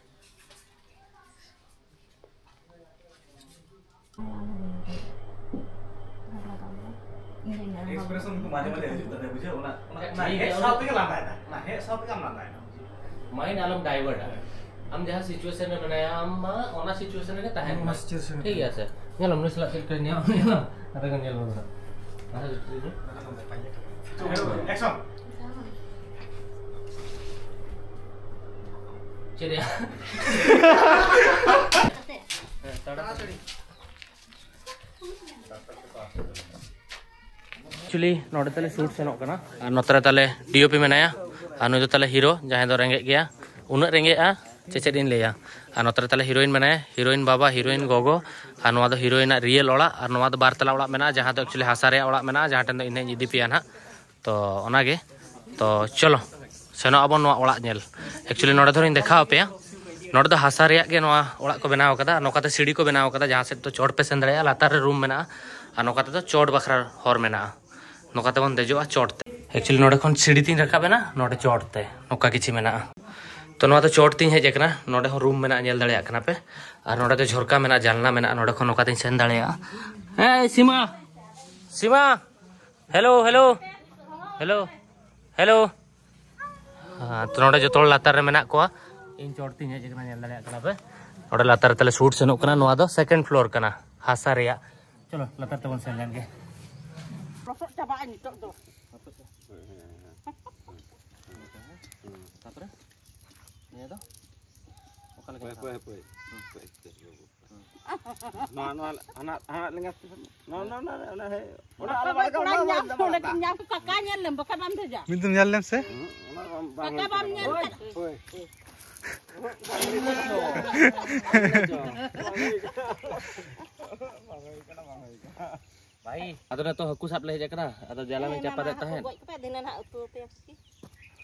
ᱮᱠᱥᱯᱨᱮᱥᱚᱱ ᱠᱚ ᱢᱟᱡᱷᱮ ᱢᱟᱡᱷᱮ ᱦᱤᱡᱩᱜ ᱛᱟᱞᱮ, ᱵᱩᱡᱷᱟᱹᱣ? ᱚᱱᱟ, ᱚᱱᱟ, ᱚᱱᱟ ᱴᱷᱤᱠ ᱦᱮᱡ ᱜᱮᱭᱟ, ᱥᱟᱶ ᱚᱱᱟ ᱛᱮᱜᱮ ᱞᱟᱸᱫᱟᱭᱮᱱᱟ, ᱚᱱᱟ ᱦᱮᱡ ᱥᱟᱶ ᱛᱮᱜᱮ ᱟᱢ ᱞᱟᱸᱫᱟᱭᱮᱱᱟ᱾ ᱢᱟᱭᱤᱱᱰ ᱟᱞᱚᱢ ᱰᱟᱭᱵᱷᱟᱨᱴᱟ᱾ ᱟᱢ ᱡᱟᱦᱟᱸ ᱥᱤᱪᱩᱭᱮᱥᱚᱱ ᱨᱮ ᱢᱮᱱᱟᱭᱟ, ᱟᱢ ᱢᱟ ᱚᱱᱟ ᱥᱤᱪᱩᱭᱮᱥᱚᱱ ᱨᱮᱜᱮ ᱛᱟᱦᱮᱱ ᱢᱮ᱾ ᱚᱱᱟ ᱥᱤᱪᱩᱭᱮᱥᱚᱱ ᱴᱷᱤᱠ ᱨᱮᱜᱮ᱾ ᱜᱮᱭᱟ ᱥᱮ? ᱧᱮᱞ ᱟᱢ ᱱᱩᱭ ᱥᱟᱞᱟᱜ ᱪᱮᱫ ᱞᱮᱠᱟᱭ ᱧᱮᱞ, ᱧᱮᱞ ᱟᱢ᱾ ᱟᱫᱚ ᱠᱚ ᱧᱮᱞ ᱵᱚᱱ ᱠᱟᱱᱟ᱾ ᱮᱠᱥᱚᱱ᱾ ᱪᱮᱫ ᱨᱮᱭᱟᱜ? ᱦᱮᱸ, ᱛᱟᱲᱟᱛᱟᱲᱤ᱾ ᱮᱠᱪᱩᱭᱮᱞᱤ ᱱᱚᱰᱮ ᱛᱟᱞᱮ ᱥᱩᱴ ᱥᱮᱱᱚᱜ ᱠᱟᱱᱟ᱾ ᱟᱨ ᱱᱚᱛᱮ ᱨᱮ ᱛᱟᱞᱮ ᱰᱤ ᱳ ᱯᱤ ᱢᱮᱱᱟᱭᱟ᱾ ᱟᱨ ᱱᱩᱭ ᱫᱚ ᱛᱟᱞᱮ ᱦᱤᱨᱳ, ᱡᱟᱦᱟᱸᱭ ᱫᱚ ᱨᱮᱸᱜᱮᱡ ᱜᱮᱭᱟ, ᱩᱱᱟᱹᱜ ᱨᱮᱸᱜᱮᱡᱼᱟ᱾ ᱪᱮᱫ, ᱪᱮᱫ ᱤᱧ ᱞᱟᱹᱭᱟ? ᱟᱨ ᱱᱚᱛᱮ ᱨᱮ ᱛᱟᱞᱮ ᱦᱤᱨᱳᱭᱤᱱ ᱢᱮᱱᱟᱭᱟ, ᱦᱤᱨᱳᱭᱤᱱ ᱵᱟᱵᱟ, ᱦᱤᱨᱳᱭᱤᱱ ᱜᱚᱜᱚ᱾ ᱟᱨ ᱱᱚᱣᱟ ᱫᱚ ᱦᱤᱨᱳᱭᱤᱱᱟᱜ ᱨᱤᱭᱮᱞ ᱚᱲᱟᱜ᱾ ᱟᱨ ᱱᱚᱣᱟ ᱫᱚ ᱵᱟᱨ ᱛᱟᱞᱟ ᱚᱲᱟᱜ ᱢᱮᱱᱟᱜᱼᱟ, ᱡᱟᱦᱟᱸ ᱫᱚ ᱮᱠᱪᱩᱭᱮᱞᱤ ᱦᱟᱥᱟ ᱨᱮᱭᱟᱜ ᱚᱲᱟᱜ ᱢᱮᱱᱟᱜᱼᱟ, ᱡᱟᱦᱟᱸ ᱴᱷᱮᱱ ᱫᱚ ᱤᱧ ᱦᱟᱸᱜ ᱤᱧ ᱤᱫᱤ ᱯᱮᱭᱟ ᱱᱟᱦᱟᱜ᱾ ᱛᱚ ᱚᱱᱟᱜᱮ, ᱛᱚ ᱪᱚᱞᱚ ᱥᱮᱱᱚᱜ ᱟᱵᱚᱱ ᱱᱚᱣᱟ ᱚᱲᱟᱜ ᱧᱮᱞ᱾ ᱮᱠᱪᱩᱭᱮᱞᱤ ᱱᱚᱰᱮ ᱫᱷᱚᱨᱮᱧ ᱫᱮᱠᱷᱟᱣ ᱟᱯᱮᱭᱟ, ᱱᱚᱰᱮ ᱫᱚ ᱦᱟᱥᱟ ᱨᱮᱭᱟᱜ ᱜᱮ ᱱᱚᱣᱟ ᱚᱲᱟᱜ ᱠᱚ ᱵᱮᱱᱟᱣ ᱠᱟᱫᱟ᱾ ᱱᱚᱝᱠᱟᱛᱮ ᱥᱤᱲᱤ ᱠᱚ ᱵᱮᱱᱟᱣ ᱠᱟᱫᱟ, ᱡᱟᱦᱟᱸ ᱥᱮᱫ ᱫᱚ ᱪᱚᱴ ᱯᱮ ᱥᱮᱱ ᱫᱟᱲᱮᱭᱟᱜᱼᱟ, ᱞᱟᱛᱟᱨ ᱨᱮ ᱨᱩᱢ ᱢᱮᱱᱟᱜᱼᱟ᱾ ᱟᱨ ᱱᱚᱝᱠᱟ ᱛᱮᱫᱚ ᱪᱚᱴ ᱵᱟᱠᱷᱨᱟ ᱦᱚᱨ ᱢᱮᱱᱟᱜᱼᱟ᱾ ᱱᱚᱝᱠᱟ ᱛᱮᱵᱚᱱ ᱫᱮᱡᱚᱜᱼᱟ ᱪᱚᱴ ᱛᱮ᱾ ᱮᱠᱪᱩᱭᱮᱞᱤ ᱱᱚᱰᱮ ᱠᱷᱚᱱ ᱥᱤᱲᱤ ᱛᱤᱧ ᱨᱟᱠᱟᱵ ᱮᱱᱟ, ᱱᱚᱰᱮ ᱪᱚᱴ ᱛᱮ ᱱᱚᱝᱠᱟ ᱠᱤᱪᱷᱤ ᱢᱮᱱᱟᱜᱼᱟ᱾ ᱛᱚ ᱱᱚᱣᱟ ᱫᱚ ᱪᱚᱴ ᱛᱤᱧ ᱦᱮᱡ ᱟᱠᱟᱱᱟ᱾ ᱱᱚᱰᱮ ᱦᱚᱸ ᱨᱩᱢ ᱢᱮᱱᱟᱜᱼᱟ, ᱧᱮᱞ ᱫᱟᱲᱮᱭᱟᱜ ᱠᱟᱱᱟ ᱯᱮ᱾ ᱟᱨ ᱱᱚᱰᱮ ᱫᱚ ᱡᱷᱚᱨᱠᱟ ᱢᱮᱱᱟᱜᱼᱟ, ᱡᱟᱱᱞᱟ ᱢᱮᱱᱟᱜᱼᱟ, ᱱᱚᱰᱮ ᱠᱷᱚᱱ ᱱᱚᱝᱠᱟ ᱛᱤᱧ ᱥᱮᱱ ᱫᱟᱲᱮᱭᱟᱜᱼᱟ᱾ ᱦᱮᱸ ᱥᱤᱢᱟ, ᱥᱤᱢᱟ, ᱦᱮᱞᱳ, ᱦᱮᱞᱳ, ᱦᱮᱞᱳ, ᱦᱮᱞᱳ᱾ ᱦᱮᱸ, ᱛᱚ ᱱᱚᱰᱮ ᱡᱚᱛᱚ ᱦᱚᱲ ᱞᱟᱛᱟᱨ ᱨᱮ ᱢᱮᱱᱟᱜ ᱠᱚᱣᱟ᱾ ᱤᱧ ᱪᱚᱴ ᱛᱤᱧ ᱦᱮᱡ ᱟᱠᱟᱱᱟ, ᱧᱮᱞ ᱫᱟᱲᱮᱭᱟᱜ ᱠᱟᱱᱟ ᱯᱮ᱾ ᱱᱚᱰᱮ ᱞᱟᱛᱟᱨ ᱨᱮ ᱛᱟᱞᱮ ᱥᱩᱴ ᱥᱮᱱᱚᱜ ᱠᱟᱱᱟ᱾ ᱱᱚᱣᱟ ᱫᱚ ᱥᱮᱠᱮᱱᱰ ᱯᱷᱞᱳᱨ ᱠᱟᱱᱟ, ᱦᱟᱥᱟ ᱨᱮᱭᱟᱜ᱾ ᱪᱚᱞᱚ ᱞᱟᱛᱟᱨ ᱛᱮᱵᱚᱱ ᱥᱮᱱ ᱞᱮᱱ ᱜᱮ᱾ ᱞᱚᱥᱚᱫ ᱪᱟᱵᱟᱜᱼᱟ ᱱᱤᱛᱚᱜ ᱫᱚ᱾ ᱛᱟᱯᱚᱨᱮ ᱱᱤᱭᱟᱹ ᱫᱚ ᱚᱠᱟ ᱞᱮᱠᱟ? ᱦᱟᱯᱳᱭ, ᱦᱟᱯᱳᱭ, ᱦᱟᱯᱳᱭ᱾ ᱱᱚᱣᱟ, ᱱᱚᱣᱟ, ᱦᱟᱱᱟ, ᱦᱟᱱᱟ ᱞᱮᱸᱜᱟ ᱛᱮ᱾ ᱱᱚᱣᱟ, ᱱᱚᱣᱟ, ᱱᱚᱣᱟ, ᱚᱱᱟ, ᱦᱮᱸ, ᱚᱱᱟ ᱟᱞᱚ ᱵᱟᱲᱟᱭ ᱠᱟᱜ, ᱚᱱᱟ ᱵᱟᱲᱟᱭ ᱠᱟᱜ᱾ ᱠᱟᱠᱟ ᱧᱮᱞ ᱞᱮᱢ, ᱵᱟᱠᱷᱟᱡ ᱵᱟᱢ ᱫᱮᱡᱟ᱾ ᱢᱤᱫ ᱫᱚᱢ ᱧᱮᱞ ᱞᱮᱢ ᱥᱮ᱾ ᱦᱩᱸ, ᱚᱱᱟ ᱵᱟᱝ, ᱵᱟᱝ ᱠᱟᱠᱟ ᱦᱩᱭ ᱵᱟᱢ ᱠᱟᱱᱟ᱾ ᱧᱮᱞ ᱦᱳᱭ, ᱠᱟᱜ᱾ ᱦᱳᱭ᱾ ᱵᱷᱟᱭ, ᱟᱫᱚ ᱱᱤᱛᱚᱜ ᱦᱟᱹᱠᱩ ᱥᱟᱵ ᱞᱮ ᱦᱮᱡ ᱟᱠᱟᱱᱟ, ᱟᱫᱚ ᱡᱟᱞᱟᱢ ᱤᱧ ᱦᱮᱸ, ᱪᱟᱯᱟᱫᱮᱫ ᱢᱟ, ᱦᱟᱹᱠᱩ ᱛᱟᱦᱮᱸᱫ᱾ ᱜᱚᱡ ᱠᱟᱛᱮ ᱫᱷᱤᱱᱟᱹᱱ ᱦᱟᱸᱜ ᱩᱛᱩ ᱟᱯᱮᱭᱟ ᱠᱤ?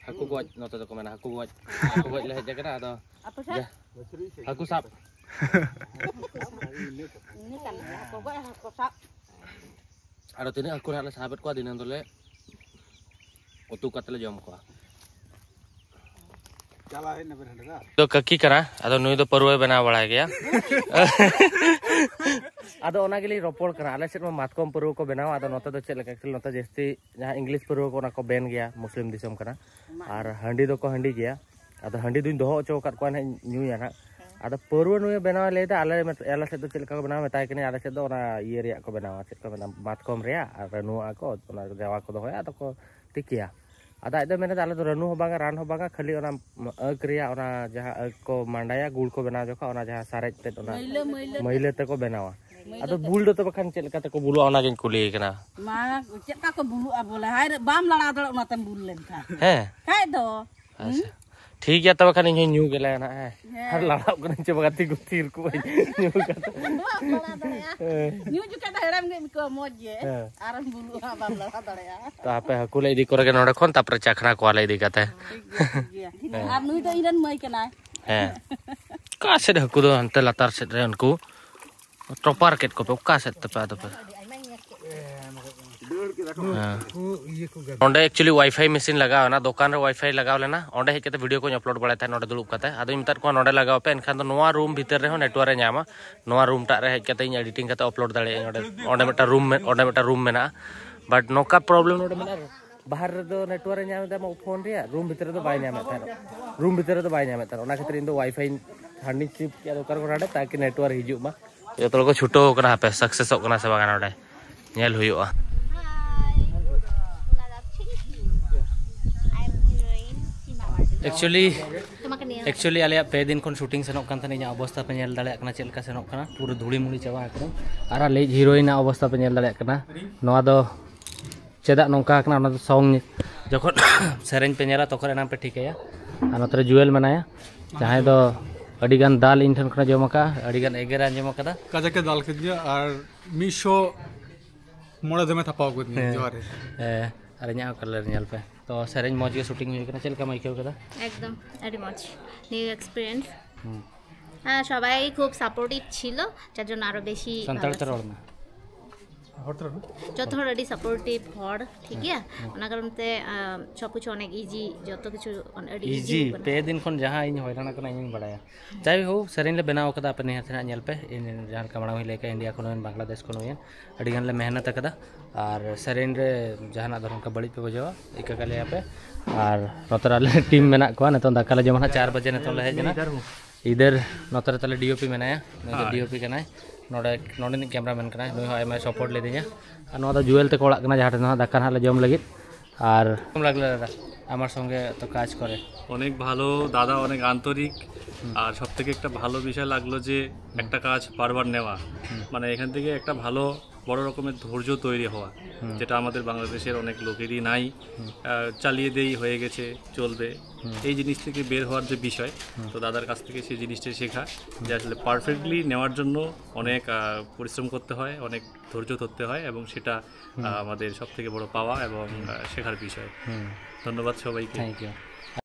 ᱦᱟᱹᱠᱩ ᱜᱚᱡ, ᱱᱚᱛᱮ ᱫᱚᱠᱚ ᱢᱮᱱᱟ ᱦᱟᱹᱠᱩ ᱜᱚᱡ᱾ ᱦᱟᱹᱠᱩ ᱜᱚᱡ ᱞᱮ ᱦᱮᱡ ᱟᱠᱟᱱᱟ, ᱟᱫᱚ ᱟᱯᱮ ᱥᱮᱫ? ᱡᱟ, ᱦᱟᱹᱠᱩ ᱥᱟᱵ᱾ ᱤᱱᱟᱹ ᱠᱟᱱ ᱜᱮᱭᱟ, ᱦᱟᱹᱠᱩ ᱜᱚᱡ, ᱦᱟᱹᱠᱩ ᱥᱟᱵ᱾ ᱟᱫᱚ ᱛᱤᱱᱟᱹᱜ ᱦᱟᱹᱠᱩ ᱱᱟᱦᱟᱜ ᱞᱮ ᱥᱟᱵᱮᱫ ᱠᱚᱣᱟ, ᱫᱷᱤᱱᱟᱹᱱ ᱫᱚᱞᱮ ᱩᱛᱩ ᱠᱟᱛᱮ ᱞᱮ ᱡᱚᱢ ᱠᱚᱣᱟ᱾ ᱪᱟᱞᱟᱣ ᱦᱮᱡ ᱱᱟᱵᱮᱱ ᱦᱟᱸᱰᱮ ᱫᱚ᱾ ᱫᱚ ᱠᱟᱹᱠᱤ ᱠᱟᱱᱟ, ᱟᱫᱚ ᱱᱩᱭ ᱫᱚ ᱯᱟᱹᱨᱣᱟᱹᱭ ᱵᱮᱱᱟᱣ ᱵᱟᱲᱟᱭ ᱜᱮᱭᱟ᱾ ᱟᱫᱚ ᱚᱱᱟ ᱜᱮᱞᱤᱧ ᱨᱚᱯᱚᱲ ᱠᱟᱱᱟ, ᱟᱞᱮ ᱥᱮᱫ ᱢᱟ ᱢᱟᱛᱠᱚᱢ ᱯᱟᱹᱨᱣᱟᱹ ᱠᱚ ᱵᱮᱱᱟᱣᱟ, ᱟᱫᱚ ᱱᱚᱛᱮ ᱫᱚ ᱪᱮᱫ ᱞᱮᱠᱟ? Actually ᱱᱚᱛᱮ ᱡᱟᱹᱥᱛᱤ ᱡᱟᱦᱟᱸ ᱤᱝᱞᱤᱥ ᱯᱟᱹᱨᱣᱟᱹ ᱠᱚ, ᱚᱱᱟ ᱠᱚ ᱵᱮᱱ ᱜᱮᱭᱟ ᱢᱩᱥᱞᱤᱢ ᱫᱤᱥᱚᱢ ᱠᱟᱱᱟ᱾ ᱟᱨ ᱦᱟᱺᱰᱤ ᱫᱚᱠᱚ ᱦᱟᱺᱰᱤ ᱜᱮᱭᱟ᱾ ᱟᱫᱚ ᱦᱟᱺᱰᱤ ᱫᱩᱧ ᱫᱚᱦᱚ ᱦᱚᱪᱚ ᱟᱠᱟᱫ ᱠᱚᱣᱟ, ᱱᱟᱦᱟᱜ ᱤᱧ ᱧᱩᱭᱟ ᱱᱟᱦᱟᱜ᱾ ᱟᱫᱚ ᱯᱟᱹᱨᱣᱟᱹ ᱱᱩᱭᱮ ᱵᱮᱱᱟᱣ ᱞᱟᱹᱭᱫᱟ, ᱟᱞᱮ ᱢᱮᱛ-, ᱟᱞᱮ ᱥᱮᱫ ᱫᱚ ᱪᱮᱫ ᱞᱮᱠᱟ ᱠᱚ ᱵᱮᱱᱟᱣᱟ ᱢᱮᱛᱟᱭ ᱠᱟᱹᱱᱟᱹᱧ, ᱟᱞᱮ ᱥᱮᱫ ᱫᱚ ᱚᱱᱟ ᱤᱭᱟᱹ ᱨᱮᱭᱟᱜ ᱠᱚ ᱵᱮᱱᱟᱣᱟ, ᱪᱮᱫ ᱠᱚ ᱢᱮᱱᱟ, ᱢᱟᱛᱠᱚᱢ ᱨᱮᱭᱟᱜ, ᱟᱨ ᱨᱟᱹᱱᱩᱣᱟᱜ ᱠᱚ, ᱚᱱᱟ ᱡᱟᱣᱟ ᱠᱚ ᱫᱚᱦᱚᱭᱟ, ᱟᱫᱚ ᱠᱚ ᱛᱤᱠᱤᱭᱟ᱾ ᱟᱫᱚ ᱟᱡ ᱫᱚ ᱢᱮᱱᱮᱫᱟ, ᱟᱞᱮ ᱫᱚ ᱨᱟᱹᱱᱩ ᱦᱚᱸ ᱵᱟᱝᱟ, ᱨᱟᱱ ᱦᱚᱸ ᱵᱟᱝᱟ, ᱠᱷᱟᱹᱞᱤ ᱚᱱᱟ ᱟᱹᱠ ᱨᱮᱭᱟᱜ, ᱚᱱᱟ ᱡᱟᱦᱟᱸ ᱟᱹᱠ ᱠᱚ ᱢᱟᱸᱰᱟᱭᱟ, ᱜᱩᱲ ᱠᱚ ᱵᱮᱱᱟᱣ ᱡᱚᱠᱷᱚᱱ, ᱚᱱᱟ ᱡᱟᱦᱟᱸ ᱥᱟᱨᱮᱡ ᱛᱮᱫ, ᱚᱱᱟ ᱢᱟᱹᱭᱞᱟᱹ, ᱢᱟᱹᱭᱞᱟᱹ ᱛᱮ᱾ ᱢᱟᱹᱭᱞᱟᱹ ᱛᱮᱠᱚ ᱵᱮᱱᱟᱣᱟ᱾ ᱢᱟᱹᱭᱞᱟᱹ ᱟᱫᱚ ᱛᱮ᱾ ᱵᱩᱞ ᱫᱚ ᱛᱚᱵᱮ ᱠᱷᱟᱱ ᱪᱮᱫ ᱞᱮᱠᱟ ᱛᱮᱠᱚ ᱵᱩᱞᱩᱜᱼᱟ, ᱚᱱᱟᱜᱤᱧ ᱠᱩᱞᱤᱭᱮ ᱠᱟᱱᱟ᱾ ᱢᱟ, ᱪᱮᱫ ᱞᱮᱠᱟ ᱠᱚ ᱵᱩᱞᱩᱜᱼᱟ ᱵᱚᱞᱮ? ᱦᱟᱭ ᱨᱮ, ᱵᱟᱢ ᱞᱟᱲᱟᱣ ᱫᱟᱲᱮᱭᱟᱜᱼᱟ ᱚᱱᱟᱛᱮᱢ ᱵᱩᱞ ᱞᱮᱱᱠᱷᱟᱱ᱾ ᱦᱮᱸ? ᱠᱷᱟᱡ ᱫᱚ᱾ ᱟᱪᱪᱷᱟ᱾ ᱦᱩᱸ? ᱴᱷᱤᱠ ᱜᱮᱭᱟ, ᱛᱚᱵᱮ ᱠᱷᱟᱱ ᱤᱧ ᱦᱚᱸᱧ ᱧᱩ ᱜᱮᱞᱟᱭᱟ ᱱᱟᱦᱟᱜ, ᱦᱮᱸ᱾ ᱦᱮᱸ᱾ ᱟᱨ ᱞᱟᱲᱟᱣ ᱠᱟᱹᱱᱟᱹᱧ ᱪᱮ ᱵᱟᱝᱟ, ᱛᱤᱸᱜᱩ ᱛᱷᱤᱨ ᱠᱚᱜ ᱟᱹᱧ ᱧᱩ ᱠᱟᱛᱮ᱾ ᱵᱟᱢ ᱞᱟᱲᱟᱣ ᱫᱟᱲᱮᱭᱟᱜᱼᱟ᱾ ᱦᱮᱸ᱾ ᱧᱩ ᱡᱚᱠᱷᱮᱡ ᱫᱚ ᱦᱮᱲᱮᱢ ᱜᱮᱢ ᱟᱹᱭᱠᱟᱹᱣᱟ, ᱢᱚᱡᱽ ᱜᱮ᱾ ᱦᱮᱸ᱾ ᱟᱨᱮᱢ ᱵᱩᱞᱩᱜᱼᱟ, ᱵᱟᱢ ᱞᱟᱲᱟᱣ ᱫᱟᱲᱮᱭᱟᱜᱼᱟ᱾ ᱛᱚ ᱟᱯᱮ ᱦᱟᱹᱠᱩ ᱞᱮ ᱤᱫᱤ ᱠᱚᱨᱮ ᱜᱮ ᱱᱚᱰᱮ ᱠᱷᱚᱱ, ᱛᱟᱯᱚᱨᱮ ᱪᱟᱠᱷᱱᱟ ᱠᱚᱣᱟᱞᱮ ᱤᱫᱤ ᱠᱟᱛᱮ᱾ ᱴᱷᱤᱠ ᱜᱮᱭᱟ, ᱴᱷᱤᱠ ᱜᱮᱭᱟ᱾ ᱦᱮᱸ᱾ ᱟᱨ ᱱᱩᱭ ᱫᱚ ᱤᱧ ᱨᱮᱱ ᱢᱟᱹᱭ ᱠᱟᱱᱟᱭ᱾ ᱦᱮᱸ᱾ ᱚᱠᱟ ᱥᱮᱫ ᱦᱟᱹᱠᱩ ᱫᱚ ᱦᱟᱱᱛᱮ ᱞᱟᱛᱟᱨ ᱥᱮᱫ ᱨᱮ ᱩᱱᱠᱩ ᱴᱚᱯᱟᱨ ᱠᱮᱫ ᱠᱚᱯᱮ, ᱚᱠᱟ ᱥᱮᱫ ᱛᱟᱯᱮ ᱟᱫᱚ ᱯᱮ? ᱦᱮᱸ᱾ ᱱᱚᱰᱮ actually Wi-Fi machine ᱞᱟᱜᱟᱣ ᱮᱱᱟ, ᱫᱚᱠᱟᱱ ᱨᱮ Wi-Fi ᱞᱟᱜᱟᱣ ᱞᱮᱱᱟ, ᱚᱸᱰᱮ ᱦᱮᱡ ᱠᱟᱛᱮ video ᱠᱚᱧ upload ᱵᱟᱲᱟᱭ ᱛᱟᱦᱮᱸᱫ ᱱᱚᱰᱮ ᱫᱩᱲᱩᱵ ᱠᱟᱛᱮ᱾ ᱟᱫᱚᱧ ᱢᱮᱛᱟᱫ ᱠᱚᱣᱟ ᱱᱚᱰᱮ ᱞᱟᱜᱟᱣ ᱯᱮ, ᱮᱱᱠᱷᱟᱱ ᱫᱚ ᱱᱚᱣᱟ room ᱵᱷᱤᱛᱤᱨ ᱨᱮᱦᱚᱸ network ᱮ ᱧᱟᱢᱟ, ᱱᱚᱣᱟ room ᱴᱟᱜ ᱨᱮ ᱦᱮᱡ ᱠᱟᱛᱮ ᱤᱧ editing ᱠᱟᱛᱮ upload ᱫᱟᱲᱮᱭᱟᱜᱼᱟ᱾ ᱚᱸᱰᱮ, ᱚᱸᱰᱮ ᱢᱤᱫᱴᱟᱝ room ᱢᱮ-, ᱚᱸᱰᱮ ᱢᱤᱫᱴᱟᱝ room ᱢᱮᱱᱟᱜᱼᱟ, but ᱱᱚᱝᱠᱟ problem ᱱᱚᱰᱮ ᱢᱮᱱᱟᱜᱼᱟ, ᱵᱟᱦᱟᱨ ᱨᱮᱫᱚ network ᱮ ᱧᱟᱢ ᱮᱫᱟ ᱟᱢᱟᱜ phone ᱨᱮᱭᱟᱜ, room ᱵᱷᱤᱛᱤᱨ ᱨᱮᱫᱚ ᱵᱟᱭ ᱧᱟᱢᱮᱫ ᱛᱟᱦᱮᱸᱫ, room ᱵᱷᱤᱛᱤᱨ ᱨᱮᱫᱚ ᱵᱟᱭ ᱧᱟᱢᱮᱫ ᱛᱟᱦᱮᱸᱫ, ᱚᱱᱟ ᱠᱷᱟᱹᱛᱤᱨ ᱤᱧ ᱫᱚ Wi-Fi ᱦᱟᱸᱰᱮᱧ shift ᱠᱮᱫᱟ ᱫᱚᱠᱟᱱ ᱠᱷᱚᱱ ᱦᱟᱸᱰᱮ, ᱛᱟᱠᱤ network ᱦᱤᱡᱩᱜ ᱢᱟ᱾ ᱡᱚᱛᱚ ᱦᱚᱲ ᱠᱚ ᱪᱷᱩᱴᱟᱹᱣ ᱠᱟᱱᱟ, ᱦᱟᱯᱮ successᱚᱜ ᱠᱟᱱᱟ ᱥᱮ ᱵᱟᱝᱟ ᱱᱚᱰᱮ ᱧᱮᱞ ᱦᱩᱭᱩᱜᱼᱟ᱾ Actually, actually ᱟᱞᱮᱭᱟᱜ ᱯᱮ ᱫᱤᱱ ᱠᱷᱚᱱ shooting ᱥᱮᱱᱚᱜ ᱠᱟᱱ ᱛᱟᱦᱮᱱᱟ᱾ ᱤᱧᱟᱹᱜ ᱚᱵᱚᱥᱛᱟ ᱯᱮ ᱧᱮᱞ ᱫᱟᱲᱮᱭᱟᱜ ᱠᱟᱱᱟ, ᱪᱮᱫ ᱞᱮᱠᱟ ᱥᱮᱱᱚᱜ ᱠᱟᱱᱟ, ᱯᱩᱨᱟᱹ ᱫᱷᱩᱲᱤ ᱢᱩᱲᱤ ᱪᱟᱵᱟ ᱟᱠᱟᱱᱟ᱾ ᱟᱨ ᱟᱞᱮᱭᱤᱡ heroine ᱟᱜ ᱚᱵᱚᱥᱛᱟ ᱯᱮ ᱧᱮᱞ ᱫᱟᱲᱮᱭᱟᱜ ᱠᱟᱱᱟ᱾ ᱱᱚᱣᱟ ᱫᱚ ᱪᱮᱫᱟᱜ ᱱᱚᱝᱠᱟ ᱟᱠᱟᱱᱟ, ᱚᱱᱟ ᱫᱚ song ᱡᱚᱠᱷᱚᱱ ᱥᱮᱨᱮᱧ ᱯᱮ ᱧᱮᱞᱟ, ᱛᱚᱠᱷᱚᱱ ᱮᱱᱟᱝ ᱯᱮ ᱴᱷᱤᱠᱟᱹᱭᱟ᱾ ᱟᱨ ᱱᱚᱛᱮ ᱨᱮ ᱡᱩᱭᱮᱞ ᱢᱮᱱᱟᱭᱟ, ᱡᱟᱦᱟᱸᱭ ᱫᱚ ᱟᱹᱰᱤᱜᱟᱱ ᱫᱟᱞ ᱤᱧ ᱴᱷᱮᱱ ᱠᱷᱚᱱᱮ ᱡᱚᱢ ᱟᱠᱟᱫᱼᱟ, ᱟᱹᱰᱤᱜᱟᱱ ᱮᱜᱮᱨᱮ ᱟᱸᱡᱚᱢ ᱟᱠᱟᱫᱟ᱾ ᱠᱟᱡᱟᱠᱮ ᱫᱟᱞ ᱠᱤᱫᱤᱧᱟ ᱟᱨ ᱢᱤᱫ ᱥᱚ ᱢᱚᱬᱮ ᱫᱚᱢᱮ ᱛᱷᱟᱯᱟᱣ ᱠᱤᱫᱤᱧᱟ᱾ ᱦᱮᱸ᱾ ᱡᱚᱦᱟᱨ ᱜᱮ᱾ ᱦᱮᱸ, ᱟᱨ ᱤᱧᱟᱹᱜ ᱦᱚᱸ colour ᱧᱮᱞ ᱯᱮ᱾ ᱛᱚ ᱥᱮᱨᱮᱧ ᱢᱚᱡᱽ ᱜᱮ shooting ᱦᱩᱭ ᱠᱟᱱᱟ, ᱪᱮᱫ ᱞᱮᱠᱟᱢ ᱟᱹᱭᱠᱟᱹᱣ ᱠᱮᱫᱟ? একদম, আরে মজ, নিউ এক্সপিরিয়েন্স। হুম। হ্যাঁ, সবাই খুব সাপোর্টিভ ছিল, যার জন্য আরো বেশি ᱥᱟᱱᱛᱟᱲ ᱛᱮ ᱨᱚᱲ ᱢᱮ᱾ ᱦᱚᱲ ᱛᱚᱨᱚᱯ ᱨᱮ? ᱡᱚᱛᱚ ᱦᱚᱲ ᱟᱹᱰᱤ ᱥᱟᱯᱳᱨᱴᱤᱵᱷ ᱦᱚᱲ, ᱴᱷᱤᱠ ᱜᱮᱭᱟ᱾ ᱚᱱᱟ ᱠᱟᱨᱚᱱ ᱛᱮ ᱟᱸ, ᱥᱚᱵ ᱠᱤᱪᱷᱩ ᱚᱱᱮᱠ ᱤᱡᱤ, ᱡᱚᱛᱚ ᱠᱤᱪᱷᱩ ᱟᱹᱰᱤ ᱤᱡᱤ᱾ ᱯᱮ ᱫᱤᱱ ᱠᱷᱚᱱ ᱡᱟᱦᱟᱸ ᱤᱧ ᱦᱚᱭᱨᱟᱱ ᱟᱠᱟᱱᱟ ᱤᱧᱤᱧ ᱵᱟᱲᱟᱭᱟ᱾ ᱡᱟᱭᱦᱳᱠ, ᱥᱮᱨᱮᱧ ᱞᱮ ᱵᱮᱱᱟᱣ ᱠᱟᱫᱟ, ᱟᱯᱮ ᱱᱤᱦᱟᱹᱛ ᱦᱟᱸᱜ ᱧᱮᱞ ᱯᱮ᱾ ᱤᱧ ᱡᱟᱦᱟᱸ ᱞᱮᱠᱟ ᱢᱟᱲᱟᱝ ᱦᱩᱭ ᱞᱟᱹᱭ ᱠᱟᱜᱼᱟ, ᱤᱱᱰᱤᱭᱟ ᱠᱷᱚᱱ ᱦᱩᱭᱮᱱ, ᱵᱟᱝᱞᱟᱫᱮᱥ ᱠᱷᱚᱱ ᱦᱩᱭᱮᱱ, ᱟᱹᱰᱤ ᱜᱟᱱ ᱞᱮ ᱢᱮᱦᱱᱚᱛ ᱟᱠᱟᱫᱟ᱾ ᱟᱨ ᱥᱮᱨᱮᱧ ᱨᱮ ᱡᱟᱦᱟᱱᱟᱜ ᱫᱚ ᱱᱚᱝᱠᱟ ᱵᱟᱹᱲᱤᱡ ᱯᱮ ᱵᱩᱡᱷᱟᱹᱣᱟ, ᱤᱠᱟᱹ ᱠᱟᱞᱮᱭᱟᱯᱮ᱾ ᱟᱨ ᱱᱚᱛᱮ ᱨᱮ ᱟᱞᱮ ᱴᱤᱢ ᱢᱮᱱᱟᱜ ᱠᱚᱣᱟ᱾ ᱱᱤᱛᱚᱝ ᱫᱟᱠᱟ ᱞᱮ ᱡᱚᱢᱟ ᱱᱟᱦᱟᱜ, ᱪᱟᱨ ᱵᱟᱡᱮ ᱱᱤᱛᱚᱝ ᱞᱮ ᱦᱮᱡ ᱮᱱᱟ᱾ ᱤᱫᱷᱟᱨ ᱱᱚᱛᱮ ᱨᱮ ᱛᱟᱞᱮ ᱰᱤ ᱳ ᱯᱤ ᱢᱮᱱᱟᱭᱟ, ᱱᱩᱭ ᱫᱚ ᱰᱤ ᱳ ᱯᱤ ᱠᱟᱱᱟᱭ᱾ ᱱᱚᱰᱮ, ᱱᱚᱰᱮᱱᱤᱡ ᱠᱮᱢᱨᱟ ᱢᱮᱱ ᱠᱟᱱᱟᱭ, ᱱᱩᱭ ᱦᱚᱸ ᱟᱭᱢᱟᱭ ᱥᱟᱯᱳᱨᱴ ᱞᱤᱫᱤᱧᱟ᱾ ᱟᱨ ᱱᱚᱣᱟ ᱫᱚ ᱡᱩᱭᱮᱞ ᱛᱟᱠᱚ ᱚᱲᱟᱜ ᱠᱟᱱᱟ, ᱡᱟᱦᱟᱸ ᱴᱷᱮᱱ ᱫᱚ ᱦᱟᱸᱜ ᱫᱟᱠᱟ ᱱᱟᱦᱟᱜ ᱞᱮ ᱡᱚᱢ ᱞᱟᱹᱜᱤᱫ᱾ ᱟᱨ ᱠᱮᱢ ᱞᱟᱜᱽᱞᱮ ᱫᱟᱫᱟ, ᱟᱢᱟᱨ ᱥᱚᱸᱜᱮ ᱛᱚ ᱠᱟᱡᱽ ᱠᱚᱨᱮ? অনেক ভালো দাদা, অনেক আন্তরিক। আর সব থেকে একটা ভালো বিষয় লাগলো যে একটা কাজ বারবার নেওয়া, মানে এখান থেকে একটা ভালো বড় রকমের ধৈর্য তৈরি হওয়া, যেটা আমাদের বাংলাদেশের অনেক লোকেরই নাই। আহ, চালিয়ে দেই, হয়ে গেছে, চলবে, এই জিনিস থেকে বের হওয়ার যে বিষয়, তো দাদার কাছ থেকে সেই জিনিসটা শেখা যে আসলে পারফেক্টলি নেওয়ার জন্য অনেক আহ, পরিশ্রম করতে হয়, অনেক ধৈর্য ধরতে হয়, এবং সেটা আহ, আমাদের সব থেকে বড় পাওয়া এবং আহ, শেখার বিষয়। ধন্যবাদ সবাইকে। Thank you.